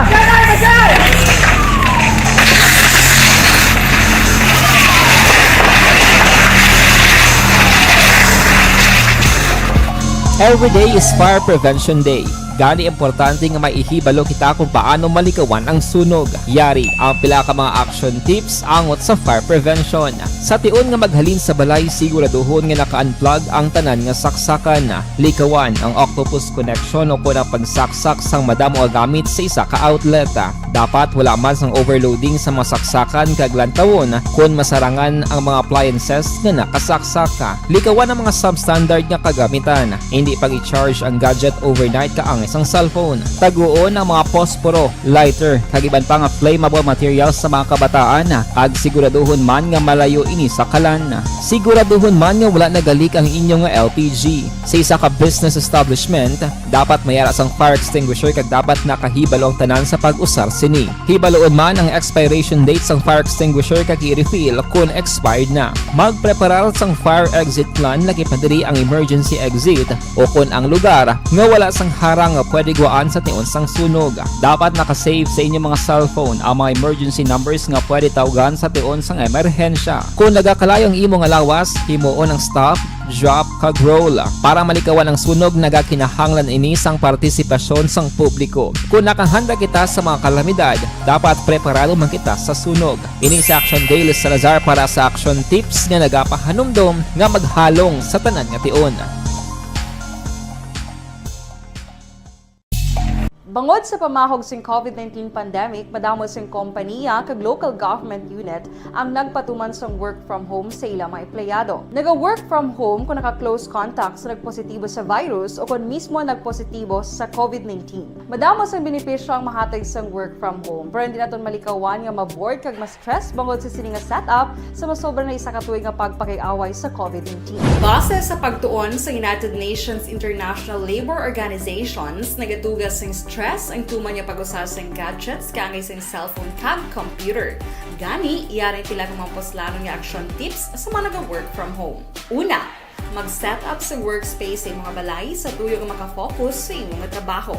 Every day is Fire Prevention Day. Gani, importante nga maihibalo kita kung paano malikawan ang sunog. Yari ang pila ka mga action tips angot sa fire prevention. Sa tion nga maghalin sa balay, siguraduhon nga naka-unplug ang tanan nga saksakan. Likawan ang octopus connection o kon ang pagsaksak sang madamo nga gamit sa isa ka outlet. Dapat wala man sang overloading sa mga saksakan kag lantawon kon masarangan ang mga appliances nga nakasaksak. Likawan ang mga substandard nga kagamitan. Hindi pag-i-charge ang gadget overnight kaangay sang cellphone. Taguon ang mga posporo, lighter, kag iban pa nga flammable materials sa mga kabataan, kag siguraduhon man nga malayo ini sa kalan. Siguraduhon man nga wala nagalik ang inyo nga L P G. Sa isa ka business establishment, dapat may ara sang fire extinguisher kag dapat nakahibalo ang tanan sa pag-usar sini. Hibaluon man ang expiration date sang fire extinguisher kag i-refill kon expired na. Magpreparar sang fire exit plan, laki pa diri ang emergency exit o kon ang lugar nga wala sang harang nga pwede gwaan sa tion sang sunog. Dapat naka-save sa inyo mga cellphone ang mga emergency numbers nga pwede tawgan sa tion sang emerhensya. Kon nagakalayo ang imo nga lawas, himuon ang stop, drop, kag roll. Para malikawan ang sunog, nagakinahanglan ini sang partisipasyon sang publiko. Kon nakahanda kita sa mga kalamidad, dapat preparado man kita sa sunog. Ini si Action Dale Salazar para sa Action Tips nga nagapahanumdom nga maghalong sa tanan nga tion. Bangod sa pamahog sing COVID nineteen pandemic, madamo sing kompaniya kag local government unit ang nagpatuman sang work from home sa ila mga empleyado. Naga-work from home kung naka-close contact sa nagpositibo sa virus o kon mismo nagpositibo sa COVID nineteen. Madamo sang benepisyo ang mahatag sang work from home, pero hindi naton malikawan nga ma-bored kag ma-stress bangod sa sini nga setup sa masobra na isa ka tuig nga pagpakig-away sa COVID nineteen. Base sa pagtuon sa United Nations International Labor Organizations, nagatuga sing stress ang tuman nga pag-usa sing gadgets kaangay sing cellphone kag computer. Gani, yari ang pila ka mga puslanon nga action tips sa mga naga-work from home. Una, mag-set up sa workspace sa imong balay sa tuyo nga makafocus sa imong trabaho.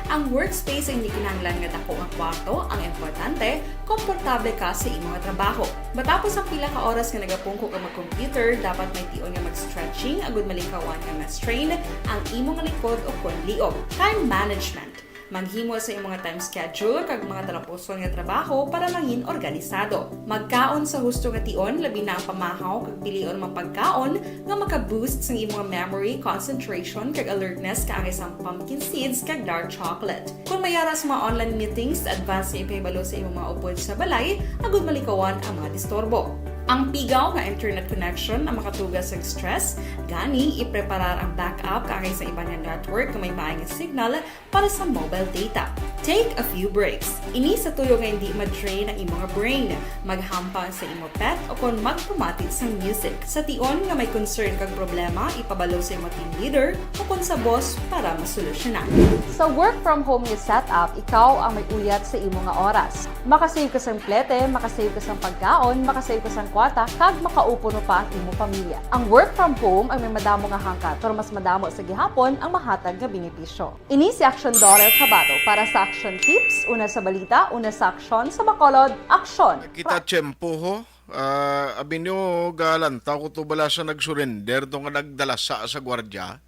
Ang workspace ay hindi kinahanglan nga dako nga kwarto, ang importante, komportable ka sa imong trabaho. Matapos ang pila ka oras nga nagapungko ka mag-computer, dapat may tion nga mag-stretching agud malikawan nga ma-strain ang imong likod o kon liog. Time management. Maghimo sa imong time schedule kag mga talapuson nga trabaho para mangin organisado. Magkaon sa husto nga tion, labi na ang pamahaw kag pilion mga pagkaon nga maka-boost sang imong memory, concentration, kag alertness kaangay sang pumpkin seeds kag dark chocolate. Kon may ara sa mga online meetings, advance nga ipahibalo sa imong mga upod sa balay agud malikawan ang mga disturbo. Ang pigaw nga internet connection ang makatuga sang stress, gani ipreparar ang backup kaangay sa iban nga network nga may maay nga signal para sa mobile data. Take a few breaks. Ini sa tuyo nga hindi ma-drain ang imo nga brain. Maghampang sa imo pet o kon magpamati sang music. Sa tion nga may concern kag problema, ipabalo sa imo team leader o kon sa boss para masolusyonan. Sa work from home nga setup, ikaw ang may uyat sa imo nga oras. Makasave ka sang plete, makasave ka sang pagkaon, makasave ka sang kwarta, kag makaupuno pa ang imo pamilya. Ang work from home ang may madamo nga hangkat, pero mas madamo sa gihapon ang mahatag nga benepisyo. Ini si Action Daughter Kabato para sa Action Tips, una sa balita, una sa aksyon, sa Bacolod, aksyon! Kita tiyempo, ho. Ah, abi niyo, galantaw ko to bala sa nag-surrender, to nga nagdalasa sa gwardya.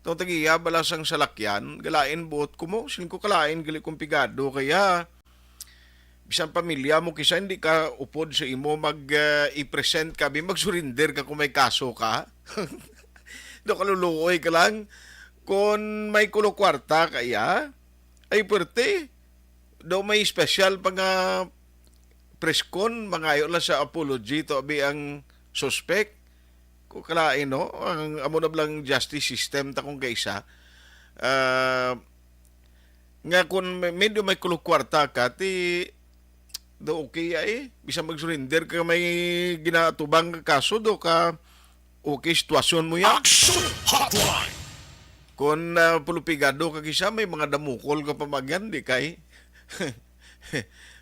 To tagiya bala sang salakyan, galain buot ko mo, sin ko kalain gali kong pigado, kaya bisan pamilya mo, kisa hindi ka upod sa imo mag, ah, i-present ka, bi, mag-surrender ka kung may kaso ka. Do kaluluoy ka lang. Kung may kulo kwarta kaya, ay puwerte. Do may special pa nga preskon, mangayo lang sa apology to abi ang suspect. Ko kalain, no? Ang amo na blang justice system ta kung kaisa. Ah, nga kung me-, medyo may kulo kwarta ka, ti, do okay ya eh. Bisan mag-surrender ka may ginaatubang nga kaso, do ka okay sitwasyon mo ya. Action Hotline! Kung, ah, pulupigado ka kisa, may mga damukol ka pa magyan, di kay?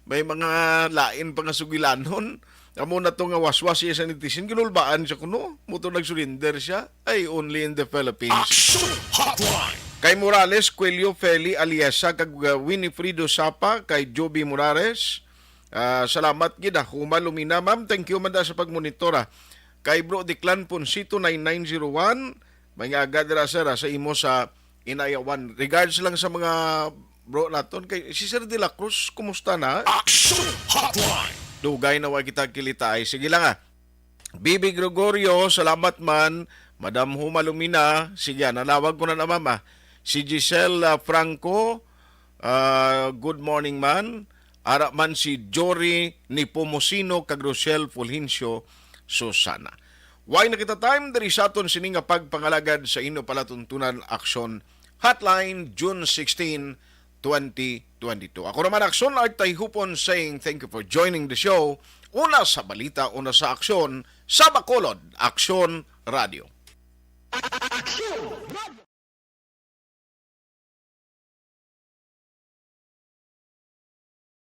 May mga lain pa nga sugilanon. Amo na to nga waswas siya sa netizen, ginulbaan siya kuno. Mo to nag-surrender siya. Ay, only in the Philippines. Action Hotline! Kay Morales, Cuello, Feli, Aliesa, kag, uh, Winifredo Sapa, kay Joby Morales. Ah, salamat gid, ah. Human lumina, ma'am. Thank you man da sa pagmonitor, ah. Kay Bro Declan Ponsito, nine nine zero one. May nga agad ra, sir, ah, sa imo sa Inayawan. Regards lang sa mga bro naton. Kay si Sir De La Cruz, kumusta na? Action Hotline. Dugay na wa kita kilitaay. Sige lang, ah. Bibi Gregorio, salamat man. Madam Huma Lumina, sige, ah, nanawag ko na na, mama. Si Giselle, ah, Franco, ah, good morning man. Ara man si Jory Nepomuceno kag Rochelle Fulgencio Susana. Way na kita time diri sa aton sini nga pagpangalagad sa inyo palatuntunan, Aksyon Hotline, June sixteen, twenty twenty-two. Ako naman, Aksyon Art Tayhupon, saying thank you for joining the show. Una sa balita, una sa aksyon, sa Bacolod, Aksyon Radio.